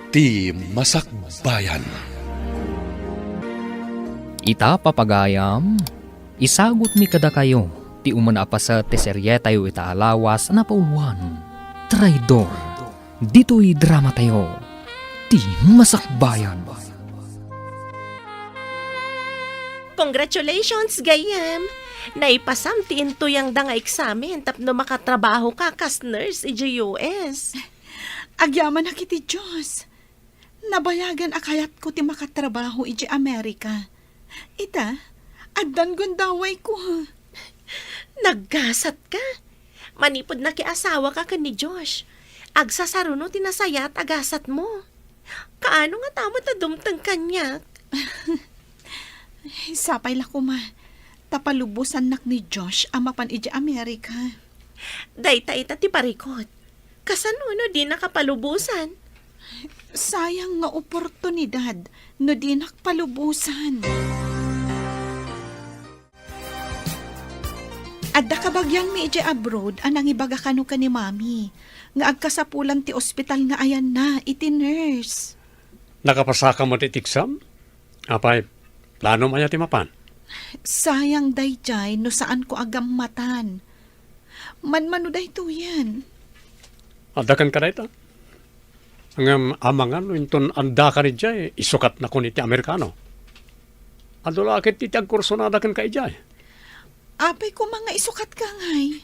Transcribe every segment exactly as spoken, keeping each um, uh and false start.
Ti Masakbayan. Ita, papagayam, isagutmi kadakayo ti umuna a paset ti serietayo ita a lawas a napauluan, Traidor. Ditoy dramatayo, Ti Masakbayan. Congratulations, gayyem! Naipasam ti intuyangda nga eksamen tapno makatrabahoka kas nurse idiay U S. Agyamanak iti Dios. Nabayagan a kayatko ti makatrabaho idiay Amerika. Ita, addan gundawayko. Naggasatka? Manipud nakiasawaka ken ni Josh, agsasaruno ti nasayaat a gasatmo. Kaano ngata met a dumteng kaniak? Sapay la koma, ta palubosannak ni Josh a mapan idiay Amerika. Dayta ita ti parikut. Kasano no dinaka palubosan? Sayang nga oportunidad no dinak palubosan. Adda kabagianmi idiay abroad a nangibaga kano ken ni Mami nga agkasapulan ti ospital nga ayanna iti nurse. Nakapasaka met iti exam? Apay, planom aya ti mapan? Sayang daydiay no saanko a gammatan. Manmano daytoyen? Adda kenka dayta? Ngem amangan no inton addaka idiay, isukatnakon iti Amerikano. Adu la ket iti agkursunada kenka idiay. Apay koma nga isukatka ngay?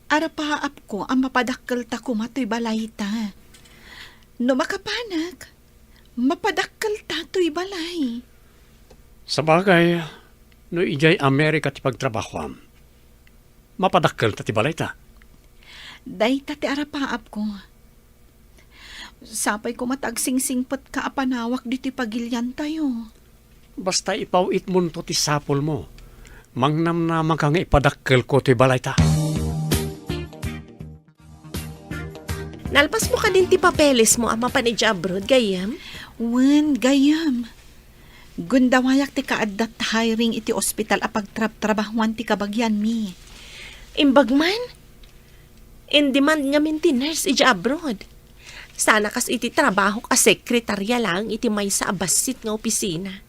Arapaapko a mapadakkelta koma toy balayta. No makapanak, mapadakkelta toy balay. Sabagay, no idiay Amerika ti pagtrabahoam, mapadakkelta ti balayta. Dayta ti arapaapko. Sapay koma ta agsingsingpetka a panawak ditoy pagiliantayo. Basta ipaw-itmonto ti sapulmo. Mangnamnamaka nga ipadakkelko toy balayta. Nalpasmo kadin ti papelesmo a mapan idiay abroad, gayyem? Wen, gayyem. Gundawayak ti kaadda ti hiring iti ospital a pagtrabtrabahuan ti kabagianmi. Imbag man? In-demand ngamin ti nurse idiay abroad. Sana kas iti trabahok a sekretarya laeng iti maysa a bassit nga opisina.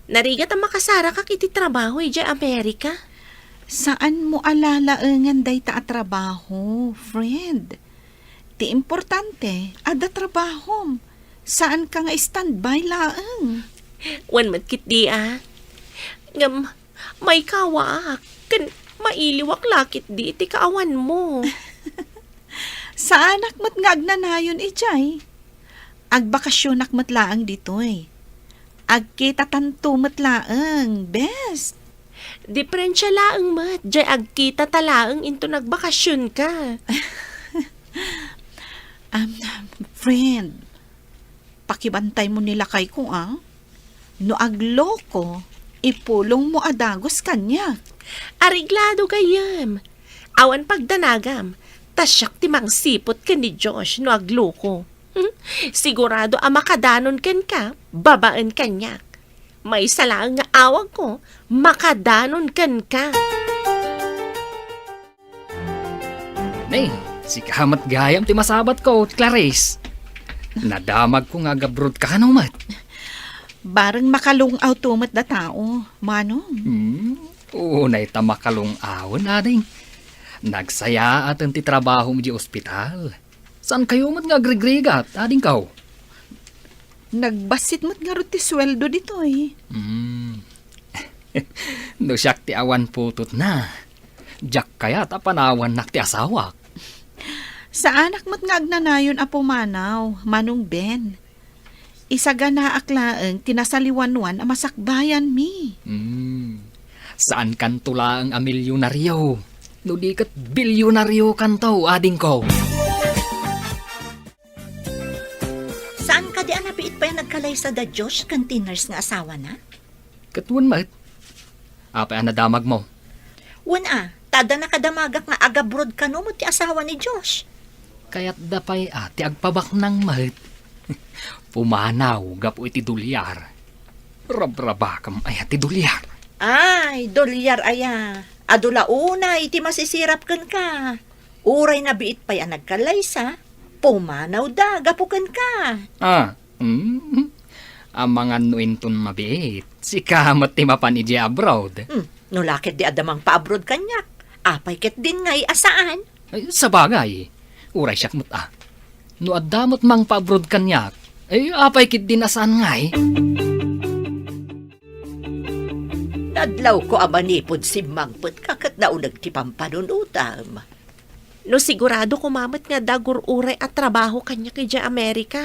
Narigat a makasarakak iti trabaho idiay Amerika. Saanmo a lalaengen dayta a trabaho, friend. Ti importante, adda trabahom. Saanka nga standby laeng. Wen met ketdi a. Ngem, maikawaak, ken mailiwak la ketdi iti kaawanmo. Saanak met nga agnanayon idiay. Agbakasionak met laeng ditoy. Agkitatanto met laeng, bes. Diferensia laeng met, diay agkitata laeng inton agbakasionka. Um, friend, pakibantaymo ni lakayko, a. No agloko, ipulongmo a dagus kaniak. Areglado gayyem. Awan pagdanagam, ta siak ti mangsiput ken ni Josh no agloko. Hmm? Sigurado a makadanon kenka, babaen kaniak. Maysa laeng nga awagko, makadanon kenka. Ne, sika met gayam ti masabatko, Clarice. Nadamagko nga agabroad ka kano met. Bareng makalung-awto met datao, Manong. Hmm, unay ta makalung-awen, ading. Nagsayaaten ti trabahom idiay ospital. Saankayo met nga agrigrigat, adingko? Nagbassit met ngarud ti sueldo ditoy. Hmm. No siak ti awan putotna, diak kayat a panawannak ti asawak. Saanak met nga agnanayon a pumanaw, Manong Ben. Isaganaak laeng ti nasaliwanwan a masakbayanmi. Hmm. Saankanto laeng a milyonario, no di ket bilyonariokanto, adingko. Saan kadi a nabiit pay a nagkalaysa da Josh ken ti nurse nga asawana? Ket wen met. Apay a nadamagmo? Wen a, ta adda nakadamagak nga agabroad kano met ti asawa ni Josh. Kayatda pay a ti agpabaknang met. Pumanaw gapu iti dolyar. Rabrabakam aya ti dolyar? Ay, dolyar aya. Adu la unay ti masisirap kenka. Uray nabiit pay a nagkalaysa, Pumanawda gapu kenka. Ah, mm. Amangan no inton mabiit, sika met ti mapan idiay abroad. Hmm, no la ketdi adda mangpaabroad kaniak, apay ketdin ngay a saan? Ay, sabagay, uray siak met a. No adda met mangpaabroad kaniak, ay, apay ketdin a saan ngay? Nadlawko a manipud simmangpetka ket nauneg ti pampanunotam. No sigurado koma met nga adda gur-uray a trabaho kaniak idiay Amerika,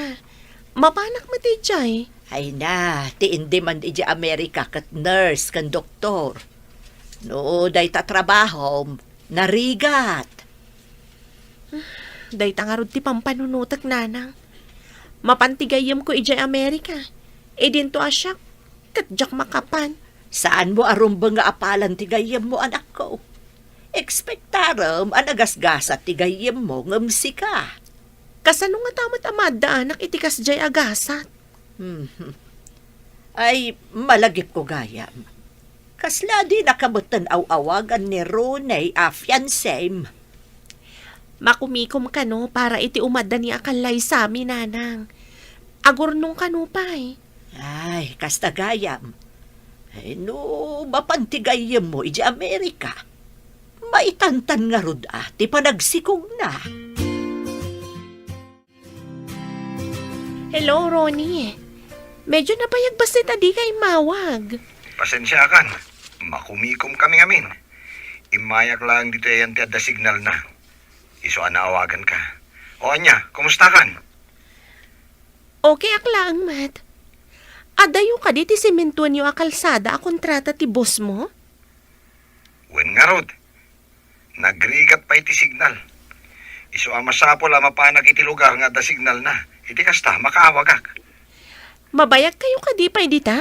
mapanak met idiay. Ay na, ti indi man idiay Amerika ket nurse ken doktor. No dayta trabahom, narigat. Dayta ngarud ti pampanunotek, nanang. Mapan ti gayyemko idiay Amerika. Idinto a siak, ket diak makapan. Saanmo a rumbeng nga apalan ti gayyemmo, anakko. Ekspektarem a nagasgasat ti gayyemmo ngem sika. Kasano ngata met a maaddaanak iti kasdiay a gasat? Mhm. Ay, malagipko gayam. Kasla dinaka metten aw-awagan ni Ronnie a fiancem? Makumikom kano para iti umaddani a kallaysami, nanang. Agurnong kano pay. Ay, kasta gayam. Ay, no mapan ti gayyemmo idiay Amerika, maitantan ngarud a ti panagsikogna. Hello, Ronnie. Medyo nabayag bassit a dika immawag. Pasensiakan. Makumikom kami ngamin. Immayak laeng ditoy ayan ti adda signalna. Isu a naawaganka. O ania, kumustakan? Okay ak laeng met. Adayo kadi ti simentoenyo a kalsada a kontrata ti bossmo? Wen ngarud, nagrigat pay ti signal. Isu a masapul a mapanak iti lugar nga adda signalna. Iti kasta, makaawagak. Mabayagkayo kadi pay dita?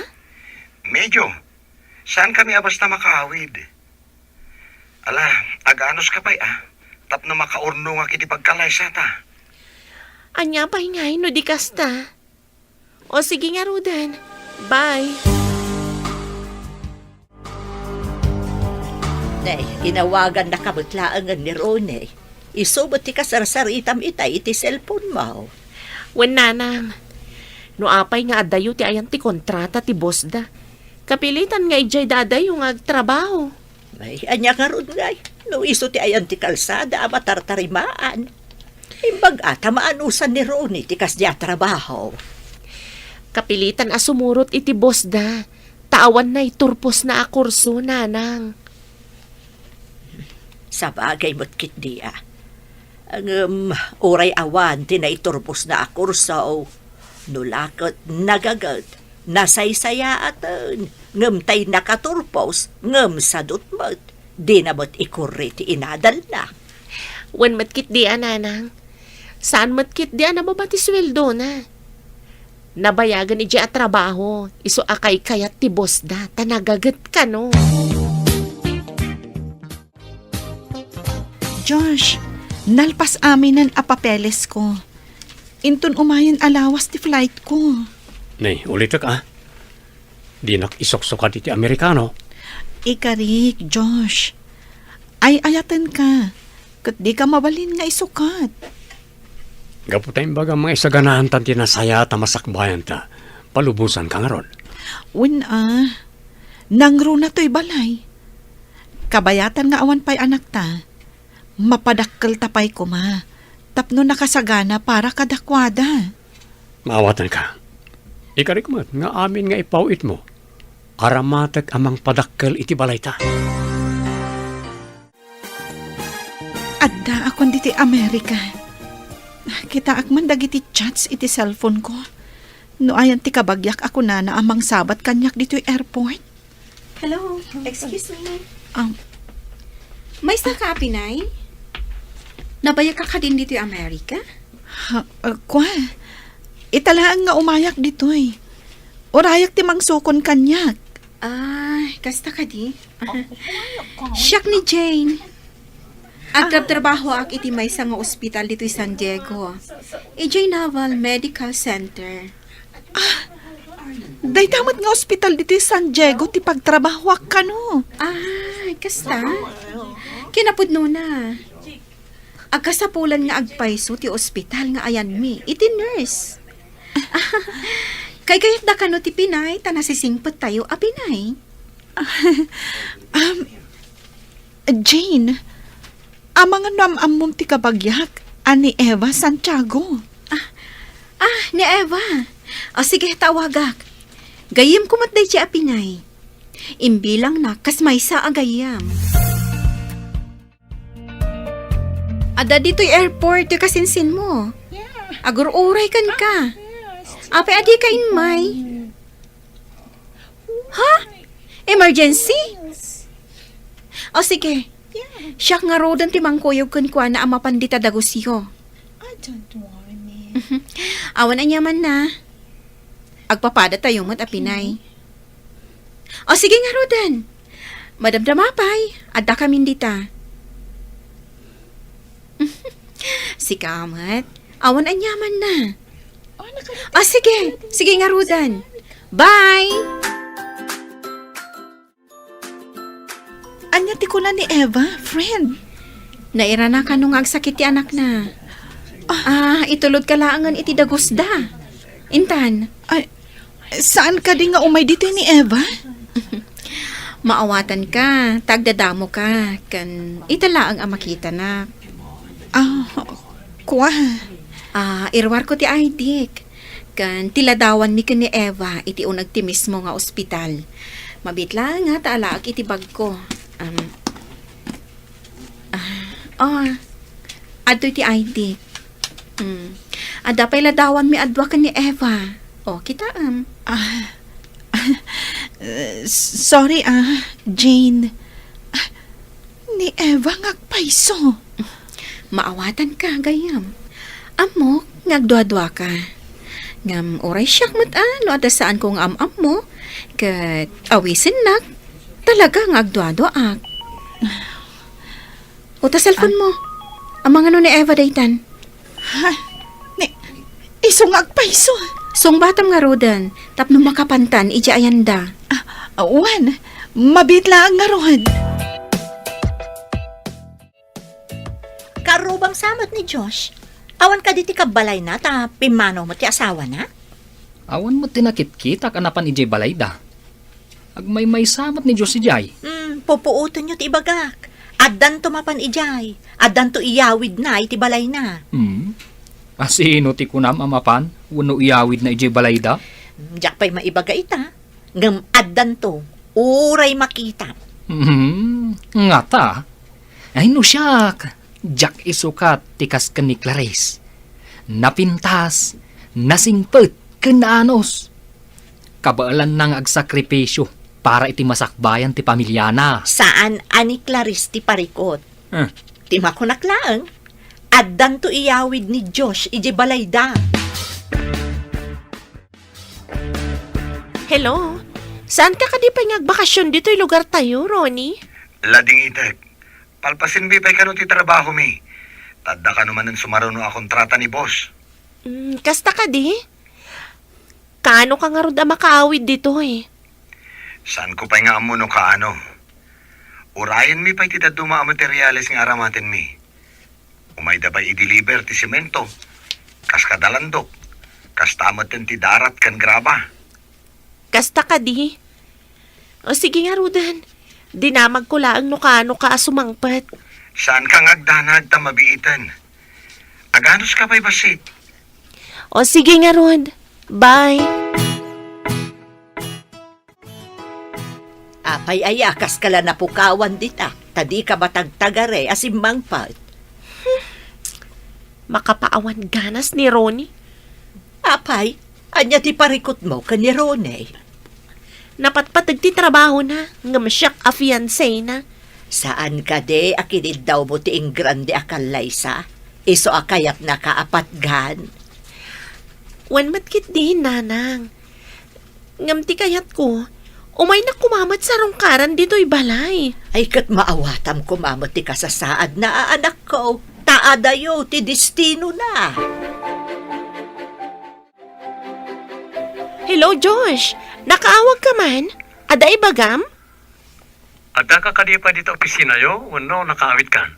Medyo. Saankami a basta makaawid. Ala, aganuska pay a, tapno makaurnongak iti pagkalaysata. Ania pay ngay no di kasta? O sige ngaruden. Bye. Nay, inawagannaka met laengen ni Ronnie. Isu met ti kasarsaritam itay iti cellphone-mo. Wen, nanang. No apay nga adayo ti ayan ti kontrata ti bossda, kapilitan nga idiay dadayo nga agtrabaho. Ay, ania ngarud ngay? No isu ti ayan ti kalsada a matartarimaan. Imbag-a ta maanusan ni Ronnie ti kasdiay a trabaho. Kapilitan a sumurot iti bossda, ta awan naiturposna a kurso, nanang. Sabagay met ketdi a. Ngem, uray awan ti naiturposna a kurso, no la ket nagaget, nasaysayaaten, ngem tay nakaturpos, ngem sadut met, dina met ikurri ti inadalna. Wen met ketdi a, nanang. Saan met ketdi a nababa ti sueldona. Nabayagen idiay a trabaho, isu a kaykayat ti bossda, ta nagaget kano. Josh, nalpas aminen a papelesko. Inton umayen a lawas ti flightko. Nay, ulitek a. Dinak isuksukad iti Amerikano. Ikarik, Josh. Ay-ayatenka, ket dika mabalin nga isukat. Gapu ta imbagam nga isaganaantan ti nasayaat a masakbayanta, palubosanka ngarud. Wen a, nangruna toy balay. Kabayatan nga awan pay anakta, mapadakkelta pay koma tapno nakasagana para kadakuada. Maawatanka. Ikarik met nga amin nga ipaw-itmo, aramatek a mangpadakkel iti balayta. Addaakon ditoy Amerika. Kitaak man dagiti chats iti cellphone-ko. No ayan ti kabagiak a kunana a mangsabat kaniak ditoy airport. Hello, excuse me. Um, Maysa ka, Apinay? Nabayag ka kadin ditoy Amerika? Ha, uh, kwa? Ita laeng nga umayak ditoy. Urayak ti mangsukon kaniak. Ah, kasta kadi? Siak ni Jane. Agrabtrabahoak iti maysa nga ospital ditoy San Diego. Idiay Naval Medical Center. Ah, dayta met nga ospital ditoy San Diego ti pagtrabahoak kano. Ah, kasta? Kinapudnona. Agkasapulan nga agpayso ti ospital nga ayanmi iti nurse. Kaykayatda kano ti pinay ta nasisingpettayo a pinay? Um, Jane, amangan no am-ammom ti kabagiak a ni Eva Santiago. Ah, ah, ni Eva. O sige, tawagak. Gayyemko met daydi a pinay. Imbilangnak kas maysa a gayyem. Adda ditoy airport ti kasinsinmo. Yeah. Agur-uray kenka. Ah, yes. Apay a dika immay? Ha? Emergency? Yes. O sige. Yeah. Siak ngaruden ti mangkuyog kenkuana a mapan dita dagusyo. I don't want it. Awan aniaman na. Agpapadatayo met a pinay. O sige ngaruden. Madamdama pay, addakamin dita. Sika met, awan aniaman na. O, sige. Sige ngaruden. Bye! Ania ti kuna ni Eva, friend? Nairana kano nga agsakit ti anakna. Ah, itulodka laengen iti dagusda. Intan. Ay, saan kadi nga umay ditoy ni Eva? Maawatanka, ta agdadamoka, ken ita laeng a makitanak. Ah, kua. Ah, iruarko ti I D-k. Ken ti ladawanmi ken ni Eva iti uneg ti mismo nga ospital. Mabiit laeng ta alaek iti bagko. Um, ah, oh, adtoy ti I D. Mm. Adda pay ladawanmi a dua ken ni Eva. O, kitaem. Ah, sorry, ah, Jane. Ah, ni Eva nga agpayso. Maawatanka, gayyem. Ammok nga agduaduaka. Ngem uray siak met a no adda saanko nga am-ammo, ket awisennak, talaga nga agduaduaak. O ta cellphone mo. Amangan no ni Eva daytan. Ha? Ni, isu nga agpayso. Sungbatam ngaruden, tapno makapantan idiay ayanda. Ah, wen, mabiit laeng ngarud. Karrubang sa met ni Josh. Awan kadi ti kabbalayna ta pimmanaw met ti asawana? Awan met ti nakitkitak a napan idiay balayda. Agmaymaysa met ni Josh idiay. Hmm, pupuotenyo ti ibagak. Addanto mapan idiay. Addanto iyawidna iti balayna. Hmm? A sino ti kunam a mapan wenno iyawidna idiay balayda? Hmm, diak pay maibaga ita. Ngem addanto, uray makita. Hmm, ngata? Ay, no siak, diak isukat ti kas ken ni Clarice. Napintas, nasingpet, ken naanus. Kabaelanna nga agsakripisio para iti masakbayan ti pamiliana. Saan a ni Clarice ti parikut. Eh. Ti makunak laeng, addanto iyawid ni Josh idiay balayda. Hello? Saanka kadi pay nga agbakasyon ditoy lugartayo, Ronnie? Ladingitek. Palpasenmi pay kano ti trabahomi. Ta adda kano manen sumaruno a kontrata ni boss. Mm, kasta kadi? Kaano ka ngarud a makaawid ditoy? Saanko pay nga ammo no kaano. Urayenmi pay ti dadduma a materiales nga aramatenmi. Umayda pay i-deliver ti semento, kas kada landok, kasta metten ti darat ken graba. Kasta kadi? O sige ngaruden, dinamagko laeng no kaano ka a sumangpet. Saanka nga agdanag ta mabiiten. Aganuska pay bassit. O sige ngarud, bye. Apay aya, kaska la napukawan dita, ta dika matagtagare a simmangpet. Hmm. Makapaawan ganas ni Ronnie. Apay, ania ti parikutmo ken ni Ronnie? Napatpateg ti trabahona, ngem siak a fiancé na. Saan kadi a kiniddawmo ti ingrande a kallaysa? Isu a kayatnaka a patgan? Wen met ketdi, nanang. Ngem ti kayatko, umaynak koma met sarungkaran ditoy balay. Ay, ket maawatam koma met ti kasasaadna a anakko, ta adayo ti destinona. Hello, Josh. Nakaawagka man? Adda ibagam? Addaka kadi pay dita opisinayo wenno nakaawidkan?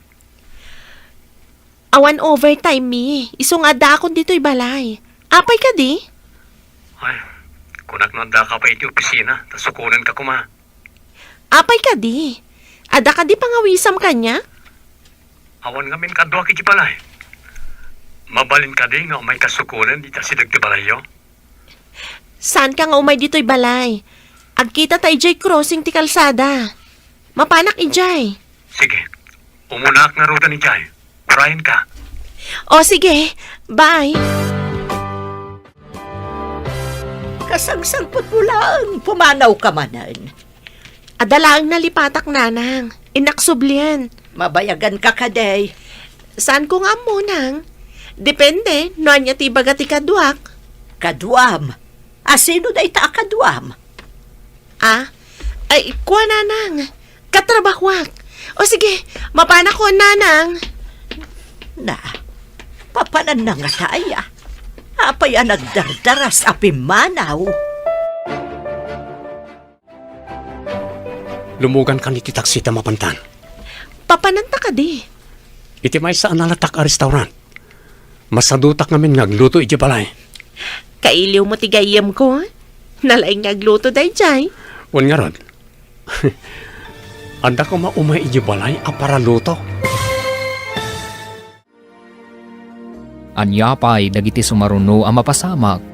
Awan overtime mi, isu nga addaakon ditoy balay. Apay kadi? Ay, kunak no addaka pay iti opisina, ta sukonenka koma. Apay kadi? Adda kadi pangawisam kaniak? Awan ngamin kaduak iti balay. Mabalin kadi nga umayka sukonen iti asideg ti balayyo? Saanka nga umay ditoy balay. Agkitata idiay crossing ti kalsada. Mapanak idiay. Sige. Umunaak ngaruden idiay. Urayenka. O, sige. Bye. Kasagsagputmo laeng, pumanawka manen. Adda laeng nalipatak, nanang. Innak sublien. Mabayaganka kadi. Saanko nga ammo, nang. Depende no ania ti ibaga ti kaduak. Kaduam? A, sino dayta a kaduam? A? Ay, kua, nanang. Katrabahuak. O sige, mapanakon, nanang. Na, papananna ngata aya? Apay a nagdardaras a pimmanaw? Lumugankan iti taksi ta mapantan. Papananta kadi? Iti maysa a nalatak a restaurant. Masadutak ngamin nga agluto idiay balay. Kailiwmo ti gayyemko? Nalaing nga agluto daydiay. Wen ngarud. Adda koma umay idiay balay a paraluto. Ania pay dagiti sumaruno a mapasamak?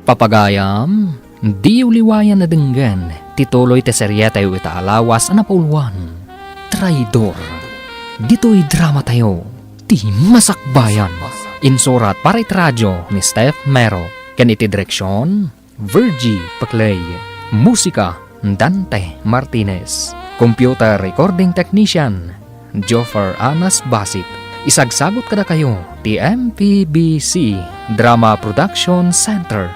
Papagayam, diyo liwayan a denggen ti tuloy ti serietayo ita a lawas a napauluan, Traidor. Ditoy dramatayo, Ti Masakbayan. Insurat para iti radio ni Steph Mero, ken iti direksion, Virgie Paclay. Musika, Dante Martinez. Computer recording technician, Joffer Anas Basit. Isagsagut kadakayo ti M P B C Drama Production Center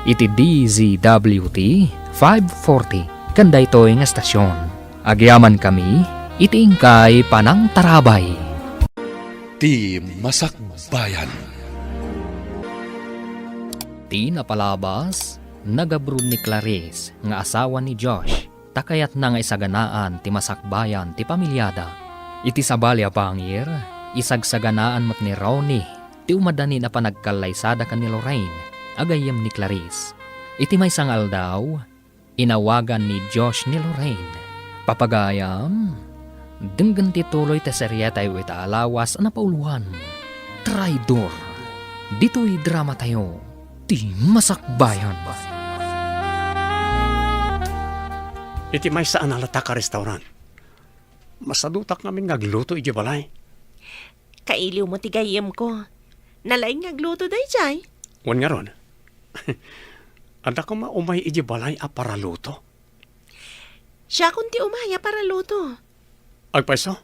iti D Z W T five forty ken daytoy nga estasion. Agyamankami iti inkay panangtarabay. Ti Masakbayan. Ti napalabas, nagabrud ni Clarice nga asawa ni Josh, ta kayatna nga isaganaan ti masakbayan ti pamiliada. Iti sabali a pangir, isagsaganaan met ni Ronnie ti umadanin a panagkallaysada ken ni Lorraine a gayyem ni Clarice. Iti maysa nga aldaw, inawagan ni Josh ni Lorraine. Papagayam, denggen ti tuloy ti serietayo ita a lawas a napauluan, Traidor. Ditoy dramatayo, Ti Masakbayan. Iti maysa a nalatak a restaurant, masadutak ngamin nga agluto idiay balay. Kailiwmo ti gayyemko. Nalaing nga agluto daydiay. Wen ngarud. Adda koma umay idiay balay a paraluto? Siakon ti umay a paraluto. Agpayso?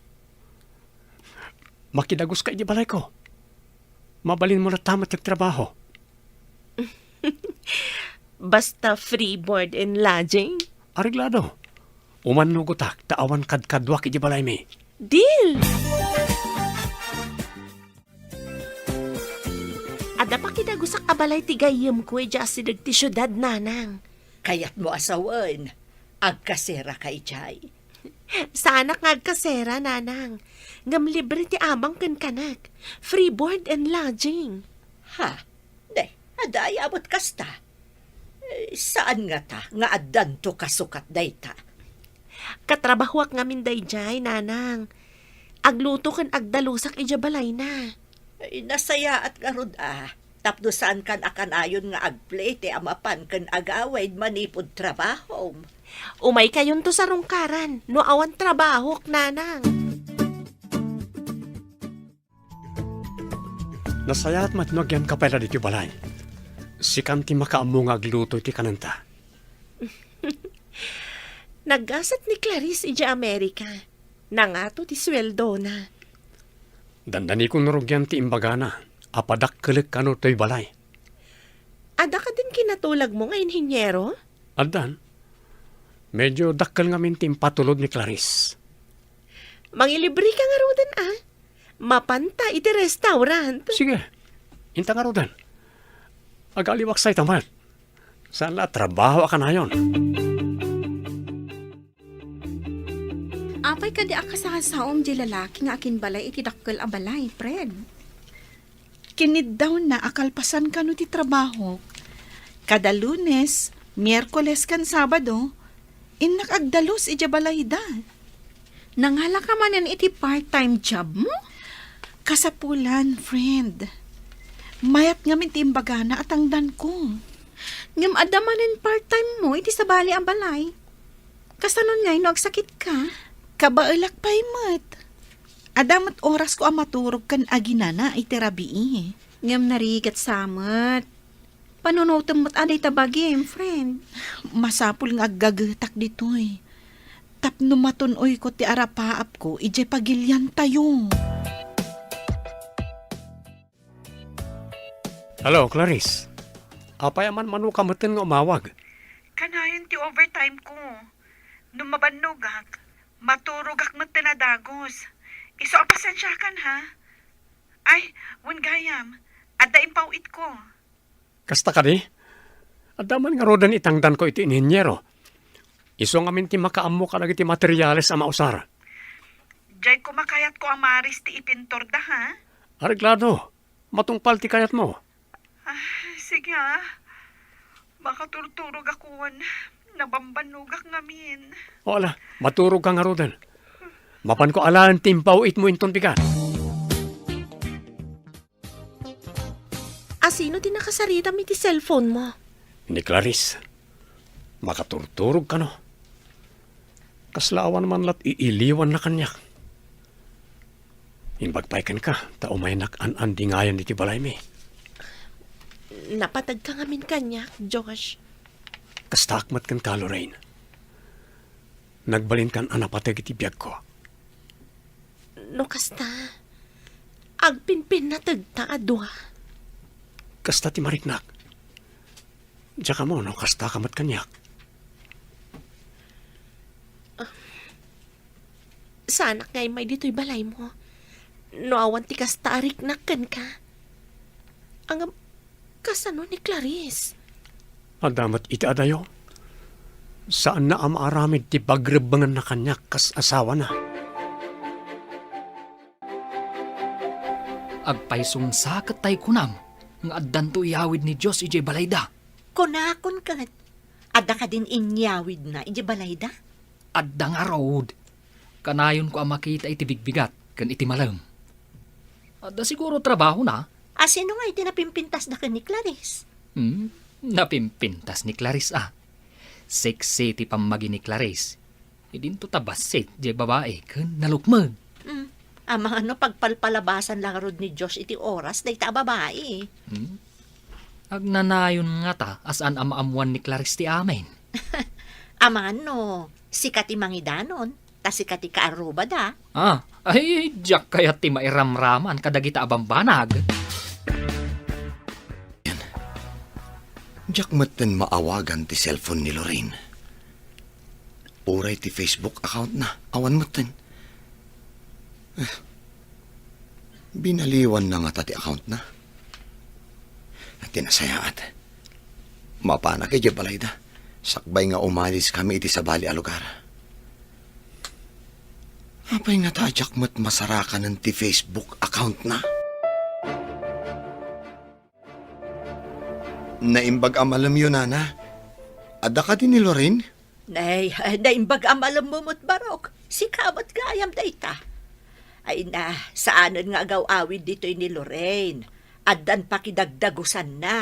Makidaguska idiay balayko. Mabalinmo latta met ti trabaho. Basta free board and lodging? Areglado. Umannugotak ta awan kadkaduak idiay balaymi. Deal! Adda pakidagusak a balay ti gayyemko idiay asideg ti siudad, nanang. Kayatmo a sawen, agkaseraka idiay. Saanak nga agkasera, nanang. Ngem libre ti amang ken kanek. Free board and lodging. Ha? Ne, adda aya met kasta? Eh, saan ngata nga addanto kasukat dayta? Katrabahoak ngamin daydiay, nanang. Agluto ken agdalusak idiay balayna. Ay, nasayaat ngarud a. Tapno saankan a kanayon nga agplete a mapan ken agawid manipud trabahom. Umaykayonto sarungkaran no awan trabahok, nanang. Nasayaat met no agyamka pay la ditoy balay. Sikan ti makaammo nga agluto iti kanenta. Naggasat ni Clarice idiay Amerika. Nangato ti sueldona. Dandanikon no rugian ti imbagana a padakkelek kano toy balay. Adda kadin kinatulagmo nga inhinyero? Addan. Medyo dakkel ngamin ti impatulod ni Clarice. Mangilibreka ngaruden a. Mapanta iti restaurant. Sige. Inta ngaruden. Agaliwak say tamat. Saan la a trabaho a kanayon? Apay kadi a kasasaom di lalaki nga akinbalay iti dakkel a balay, Fred? Kiniddawna a kalpasan kano ti trabahok. Kada Lunes, Miyerkules ken Sabado, innak agdalus idiay balayda. Nangalaka manen iti part-time job mo? Kasapulan, friend. Mayat ngamin ti imbagana a tangdanko. Ngem adda manen part-time mo iti sabali a balay. Kasano ngay no agsakit ka? Kabaelak pay met. Adda met orasko a maturog ken aginana iti rabii. Ngem narigat sa met. Panunotem met a dayta bagim, friend. Masapul nga aggagetak ditoy. Tapno matun-oyko ti arapaapko idiay pagiliantayo. Hello, Clarice. Apay a manmanoka metten nga umawag? Kanayon ti overtime ko. No mabannogak, maturogak metten a dagus. Isu a pasensiakan, ha? Ay, wen gayam, adda impaw-itko. Kasta kadi? Adda man ngaruden itangdanko iti inhinyero. Isu ngamin ti makaammo kadagiti materiales a mausar. Diay koma kayatko a maris ti ipintorda, ha? Areglado. Matungpal ti kayatmo. Ah, sige, ah. Makaturturogak wen. Nabambannogak ngamin. O, ala, maturogka ngaruden. Mapanko alaen ti impaw-itmo inton bigat. A, sino ti nakasaritam iti cellphone mo? Ni Clarice. Makaturturog kano. Kasla awan man lat iiliwanna kaniak. Imbag pay kenka, ta umaynak an-andingayan iti balaymi. Napateg ka ngamin kaniak, Josh. Kastaak met kenka, Lorraine. Nagbalinkan a napateg iti biagko. No kasta, agpinpinnategta a dua. Kasta ti mariknak. Diak ammo no kastaka met kaniak. Saanak nga immay ditoy balaymo no awan ti kasta a riknak kenka. Ngem, kasano ni Clarice? Adda met iti adayo. Saanna a maaramid ti pagrebbengenna kaniak kas asawana. Agpaisungsa ket tay kunam nga addanto iyawid ni Dios idiay balayda. Kunakon ket, adda kadin inyawidna idiay balayda? Adda ngarud. Kanayonko a makita iti bigbigat ken iti malem. Adda siguro trabahona. A, sino nga iti napimpintasda ken ni Clarice? Hmm, napimpintas ni Clarice, a. Sexy ti pammagi ni Clarice. Idinto ta bassit diay babai ken nalukmeg. Hmm, amangan no pagpalpalabasan la ngarud ni Josh iti oras dayta a babai. Hmm? Agnanayon ngata a saan a maammuan ni Clarice ti amin. Amangan no sika ti mangidanon, ta sika ti kaarrubada. Ah, ay, diak kayat ti mairamraman kadagita a bambanag. Diak metten maawagan ti cellphone ni Lorraine. Uray ti Facebook account-na, awan metten. Eh, binaliwanna ngata ti account-na. Ti nasayaat, mapanak idiay balayda, sakbay nga umaliskami iti sabali a lugar. Apay ngata a diak met masarakanen ti Facebook account-na? Naimbag a malemyo, nana. Adda kadi ni Lorraine? Nay, naimbag a malemmo met, Barok. Sika met gayam dayta. Ay na, saanen nga agaw-awid ditoy ni Lorraine. Addan pakidagdagusanna.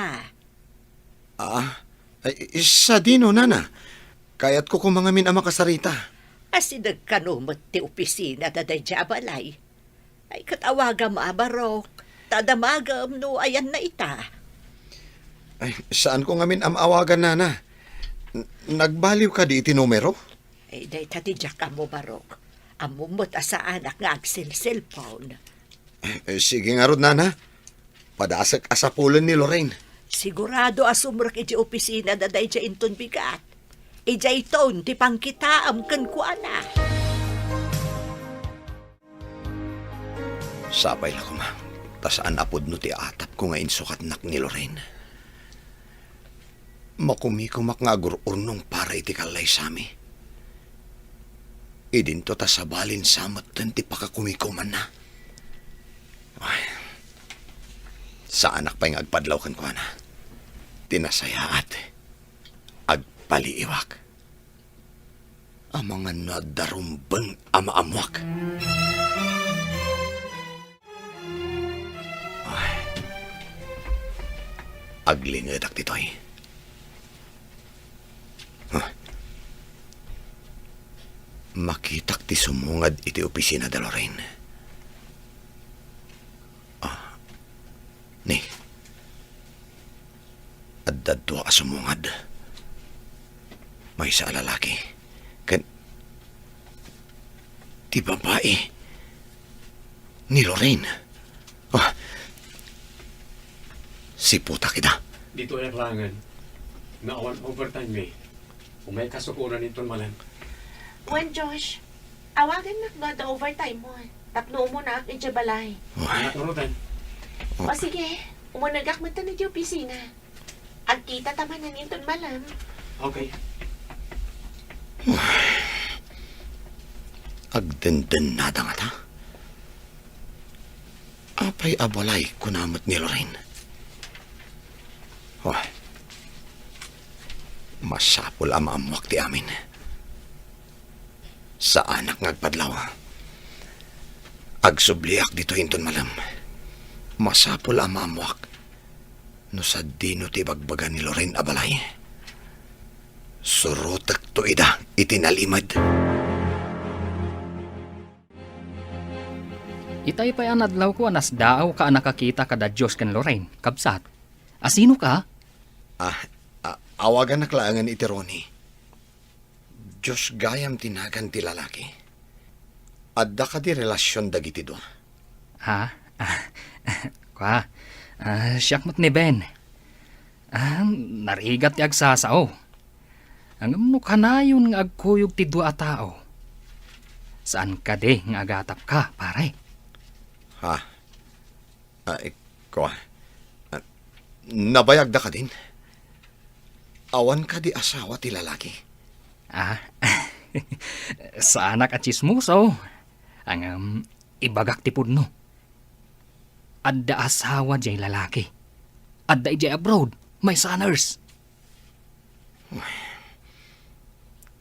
Ah, ay, sadino, nana? Kayatko koma ngamin a makasarita. Asideg kano met ti opisina da daydiay a balay. Ay, ket awagam a, Barok, ta damagem no ayanna ita. Ay, saanko ngamin a maawagan, nana. N-, nagbaliw kadi iti numero? Ay, dayta ti diak ammo, Barok. Ammom met a saanak nga agselselpon. Eh, sige ngarud, nana. Padasek a sapulen ni Lorraine. Sigurado a sumrek idiay opisina da daydiay inton bigat. Idiayton ti pangkitaem kenkuana. Sapay la koma, ta saan a pudno ti atapko nga insukatnak ni Lorraine. Makumikomak nga agur-urnong para iti kallaysami. Idinto ta sabalin sa metten ti pakakumikomanna. Ay. Saanak pay nga agpadlaw kenkuana. Ti nasayaat, agpaliiwak. Amangan no adda rumbeng a maammoak. Ay, aglingedak ditoy. Huh. Makitak ti sumungad iti opisina da Lorraine. Ah, ni. Adda dua a sumungad. Maysa a lalaki. Ken ti babai ni Lorraine. Ah. Siputak ida. Ditoy a klangen nga awan overtime mi. Umay kasukoran inton malem. Wen, Josh, awagannak no adda overtime mo, tapno umunaak idiay balay. Ay. Anak Rodan. O sige, umunegak metten idiay opisina. Agkitata manen inton malem. Okay. Agdendennada ngata. Apay a balay kuna met ni Lorraine? Oh, masapul a maammoak ti amin. Saanak nga agpadlaw. Agsubliak ditoy inton malem. Masapul a maammoak no sadino ti ibagbaga ni Lorraine a balay. Surotekto ida iti nalimed. Itay pay a nadlawko a nasdaaw ka a nakakita kada Josh ken Lorraine, kabsat. Asino ka? Ah, ah, awagannak laengen iti Ronnie. Josh gayam ti nagan ti lalaki. Adda kadi relasion dagiti dua? Ha? Ah, kua, ah, siak met ni Ben. Ah, narigat ti agsasao. Ngem no kanayon nga agkuyog ti dua a tao, saan kadi nga agatapka, pare? Ha? Ay, kua. Ah, nabayagda kadin? Awan kadi asawa ti lalaki? Ah, saanak a tsismoso. Ngem, ibagak ti pudno. Adda asawa jay lalaki. Adda idiay abroad, maysa a nurse.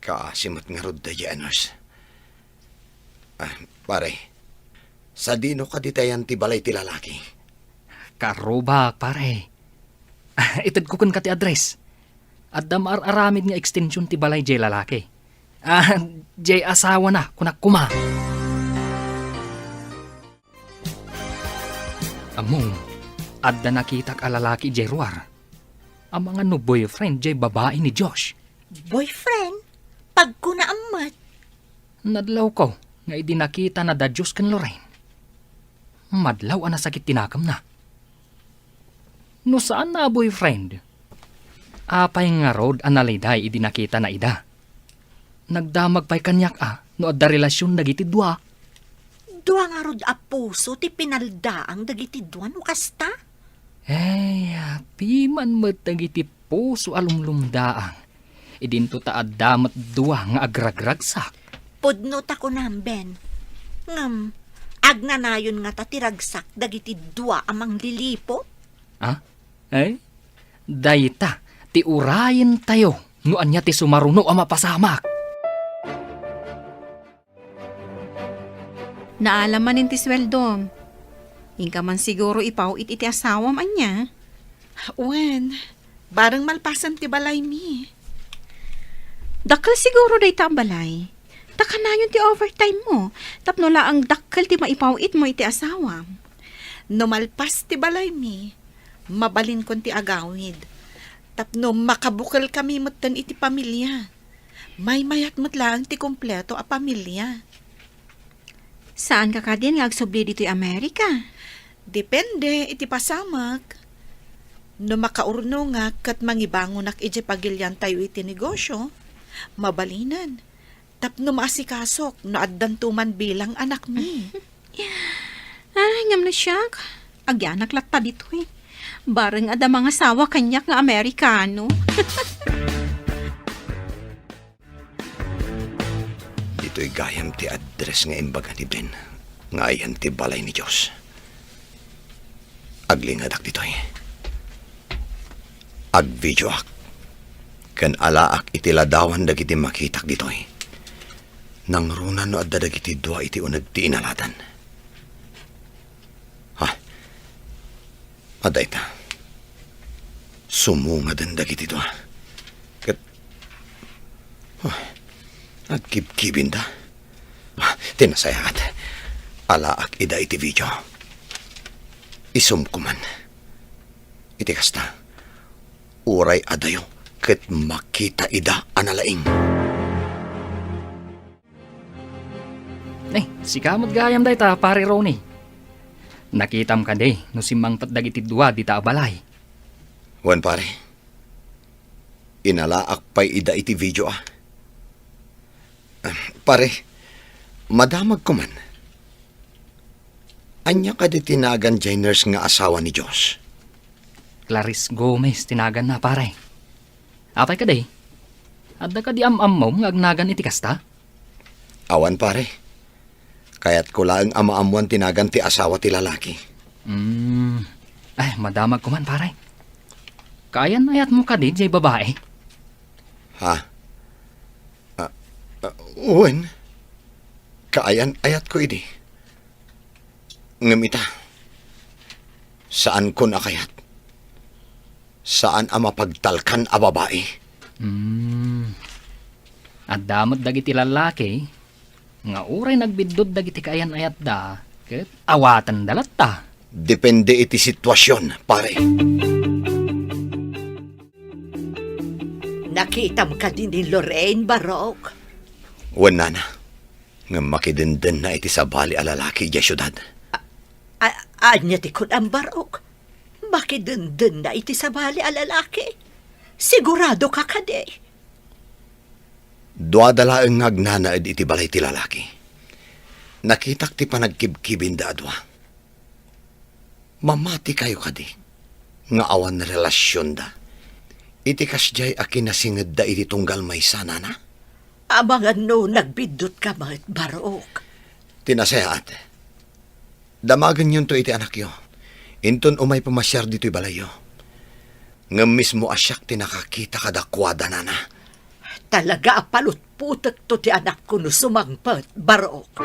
Kaasi met ngarud daydiay a nurse. Ah, pare, sadino kadi ti ayan ti balay ti lalaki? Karrubak, pare. Ah, itedko kenka ti address. Adda maar-aramid nga extension ti balay jay lalaki. Ah, jay asawana, kunak koma. Ammom, adda nakitak a lalaki idiay ruar. Amangan no boyfriend jay babai ni Josh. Boyfriend? Pagkunaam met. Nadlawko nga idi nakitana da Josh ken Lorraine, madlaw a nasakit ti nakemna. No saanna a boyfriend, apay ngarud a naliday idi nakitana ida? Nagdamag pay kaniak a no adda relasion dagiti dua. Dua ngarud a puso ti pinaldaang dagiti dua no kasta? Ay, piman met dagiti puso a lumlumdaang. Idinto ta adda met dua nga agragragsak. Pudno ta kunam, Ben. Ngem, agnanayon ngata ti ragsak dagiti dua a mangliliput? Ah? Eh? Dayta ti urayentayo no ania ti sumaruno a mapasamak. Naalam manen ti sueldom. Inka man siguro ipaw-it iti asawam, ania? Wen, bareng malpasen ti balaymi. Dakkel siguro dayta a balay. Ta kanayon ti overtime mo, tapno laeng dakkel ti maipaw-it mo iti asawam. No malpas ti balaymi, mabalinkon ti agawid. Tapno makabukelkami metten iti pamilia. Maymayat met laeng ti kompleto a pamilia. Saanka kadin nga agsubli ditoy Amerika? Depende iti pasamak. No makaurnongak ket mangibangonak idiay pagiliantayo iti negosio, mabalinen. Tapno maasikasok no addanto man bilang anakmi. Ay, ngem no siak, agianak latta ditoy. Bareng adda mangasawa kaniak nga Amerikano. Ditoy gayam ti address nga imbaga ni Ben nga ayan ti balay ni Josh. Aglingedak ditoy. Agvideoak ken alaak iti ladawan dagiti makitak ditoy. Nangruna no adda dagiti dua iti uneg ti inaladan. Ha? Adda ita. Sumungaden dagiti dua. Ket, oh, agkibkibinda. Ah, ti nasayaat, alaak ida iti video. Isumko man. Iti kasta, uray adayo ket makita ida a nalaing. Ay, sika met gayam dayta, Pare Ronnie. Nakitam kadi no simmangpet dagiti dua dita a balay? Wen, pare. Inalaak pay ida iti video, a. Ah, pare, madamagko man. Ania kadi ti nagan jay nurse nga asawa ni Josh? Clarice Gomez ti naganna, pare. Apay kadi? Adda kadi am-ammom nga agnagan iti kasta? Awan, pare. Kayatko laeng a maammoan ti nagan ti asawa ti lalaki. Hmm. Ay, madamagko man, pare. Kaayan-ayatmo kadi jay babai? Ha? Ah, ah, wen. Kaayan-ayatko idi. Ngem ita, saankon a kayat. Saan a mapagtalkan a babai. Hmm. Adda met dagiti lallaki nga uray nagbiddut dagiti kaayan-ayatda ket awatenda latta. Depende iti situasion, pare. Nakitam kadi ni Lorraine, Barok? Wen, nana. Ngem makidendenna iti sabali a lalaki idiay siudad. A-, a-, ania ti kunam, Barok? Makidendenna iti sabali a lalaki? Siguradoka kadi? Duada laeng nga agnanaed iti balay ti lalaki. Nakitak ti panagkibkibinda a dua. Mamatikayo kadi nga awan relasionda iti kasdiay a kinasingedda iti tunggal maysa, nana? Amangan no nagbiddutka met, Barok. Ti nasayaat, damagenyonto iti anakyo. Inton umay pamasiar ditoy balayyo. Ngem mismo a siak ti nakakita kadakuada, nana. Talaga a palutputekto ti anakko no sumangpet, Barok.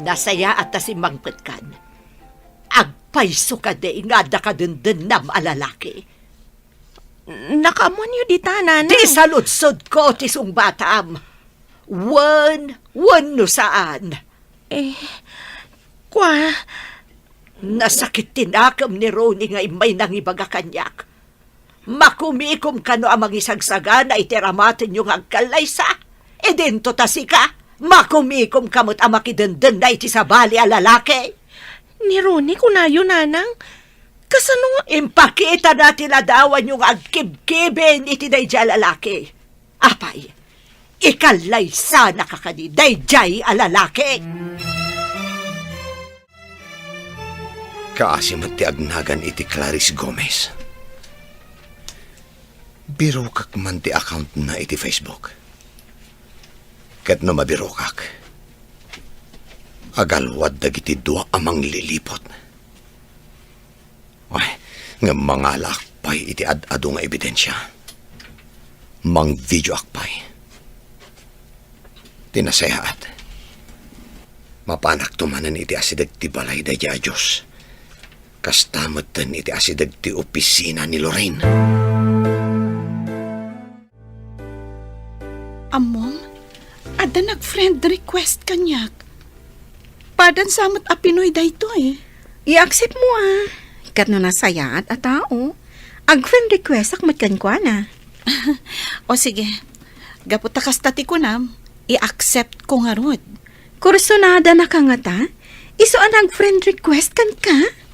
Nasayaat ta simmangpetkan. Agpayso kadi nga adda kadendennam a lalaki? Nakaammoanyo dita, Nanang. Ti saludsodko ti sungbatam. Wen, wenno saan? Eh, kua? Nasakit ti nakem ni Ronnie nga immay nangibaga kaniak. Makumikom kano a mangisagsagana iti aramatenyo nga agkallaysa? Idinto ta sika, makumikomka met a makidendenna iti sabali a lalaki. Ni Ronnie, kunayo, Nanang, kasano nga impakitana ti ladawanyo nga agkibkibin iti daydiay a lalaki? Apay, ikallaysanaka kadi daydiay a lalaki? Kaasi met ti agnagan iti Clarice Gomez. Birokek man ti accountna iti Facebook. Ket no mabirokak, agalwad dagiti dua a mangliliput. Ay, ngem mangalaak pay iti ad-adu nga ebidensia. Mangvideoak pay. Ti nasayaat, mapanakto manen iti asideg ti balay daydiay a Dios. Kasta metten iti asideg ti opisina ni Lorraine. Ammom, adda nag-friend request kaniak. Padan sa met a Pinoy daytoy. I-accept mo, a. Ket no nasayaat a tao, ag-friend requestak met kenkuana. O sige, gapu ta kasta ti kunam, i-accept ko ngarud. Kursunada na ka ngata? Isu a nag-friend request kenka?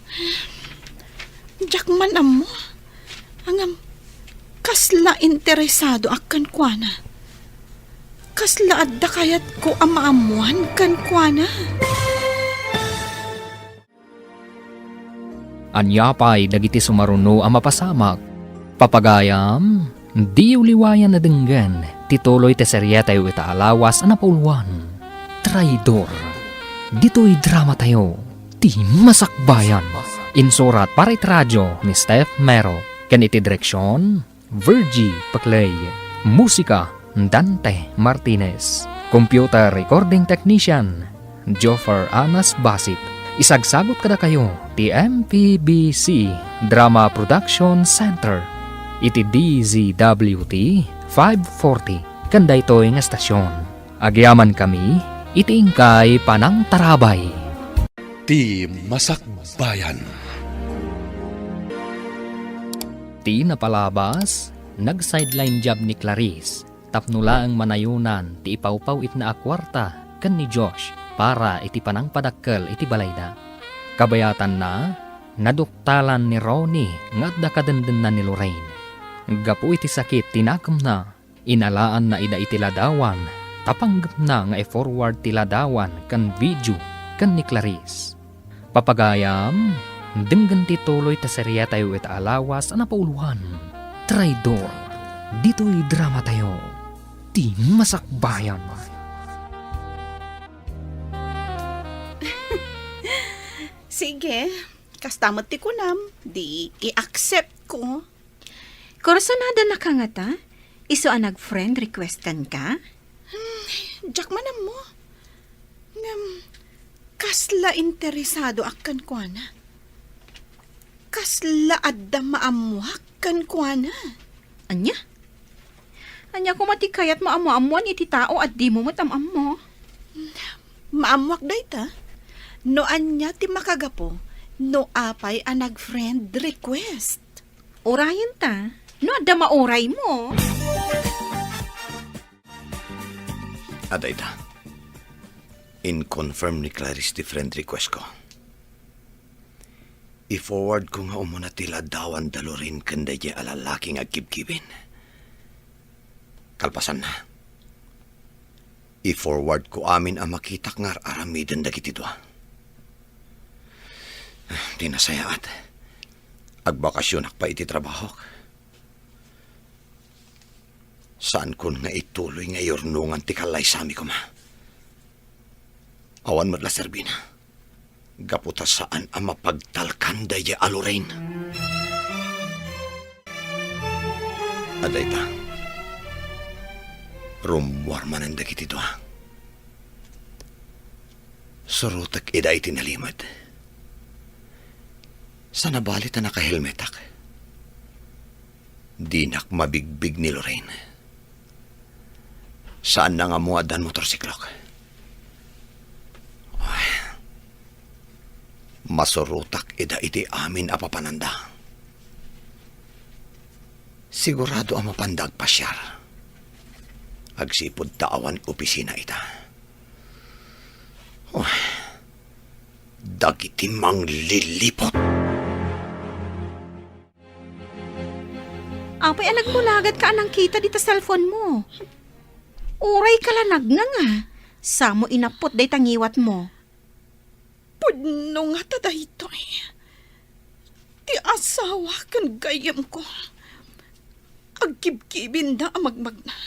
Diak man ammo. Ngem, kasla interesadoak kenkuana. Kasla adda kayatko a maammoan kenkuana. Ania pay dagiti sumaruno a mapasamak? Papagayam, diyo liwayan a denggen ti tuloy ti serietayo ita a lawas a napauluan, Traidor. Ditoy dramatayo, ti Masakbayan. Insurat para iti radio ni Steph Mero. Ken iti direksion, Virgie Paclay. Musika, Dante Martinez. Computer recording technician, Joffer Anas Basit. Isagsagut kadakayo ti M P B C Drama Production Center iti D Z W T five forty. Ken daytoy nga estasion, agyamankami iti inkay panangtarabay. Ti Masakbayan. Ti napalabas, nag-sideline job ni Clarice tapno laeng manayonan ti ipawpaw-itna a kuarta ken ni Josh para iti panangpadakkel iti balayda. Kabayatanna, naduktalan ni Ronnie nga adda kadendenna ni Lorraine. Gapu iti sakit ti nakemna, inalaanna ida iti ladawan, ta panggepna nga i-forward ti ladawan ken video ken ni Clarice. Papagayam, denggen ti tuloy ta seriatayo ita a lawas a napauloan, Traidor. Ditoy dramatayo, ti Masakbayan. Sige, kasta met ti kunam, di i-accept ko. Kursunada na ka ngata? Isu a nag-friend requestan ka? Hmm, diak man ammo. Ngem, kasla interesado ak kenkuana. Kasla adda maammoak kenkuana. Ania? Ania koma ti kayat mo a maammoan iti tao a dimo met am-ammo? Maammoak dayta. No ania ti makagapu, no apay a nag-friend request. Urayen ta, no adda mauraymo. Adda ita. In-confirm ni Clarice ti friend request ko. I-forward ko nga umuna ti ladawan da Lorraine ken daydiay a lalaki nga agkibkibin. Kalpasanna, i-forward ko amin a makitak nga ar-aramiden dagiti dua. Ti nasayaat, agbakasionak pay iti trabahok. Saankon nga ituloy nga iyurnongan ti kallaysami koma. Awan met la serbina. Gapu ta saan a mapagtalkan daydiay a Lorraine. Adda ita. Rummuar manen dagiti dua. Surotek ida iti nalimed. Sa nabali ta nakahelmetak, dinak mabigbig ni Lorraine. Saanna nga ammo addan motorsiklok. Ay, masurotak ida iti amin a papananda. Sigurado a mapanda agpasiar. Agsipud ta awan opisina ita. Ay, dagiti mangliliput. Apay a nagmulagat ka a nangkita dita cellphone mo? Uray ka la nagnanga. Samo inappot dayta ngiwat mo. Pudno ngata daytoy. Ti asawa ken gayyemko, agkibkibinda a magmagna.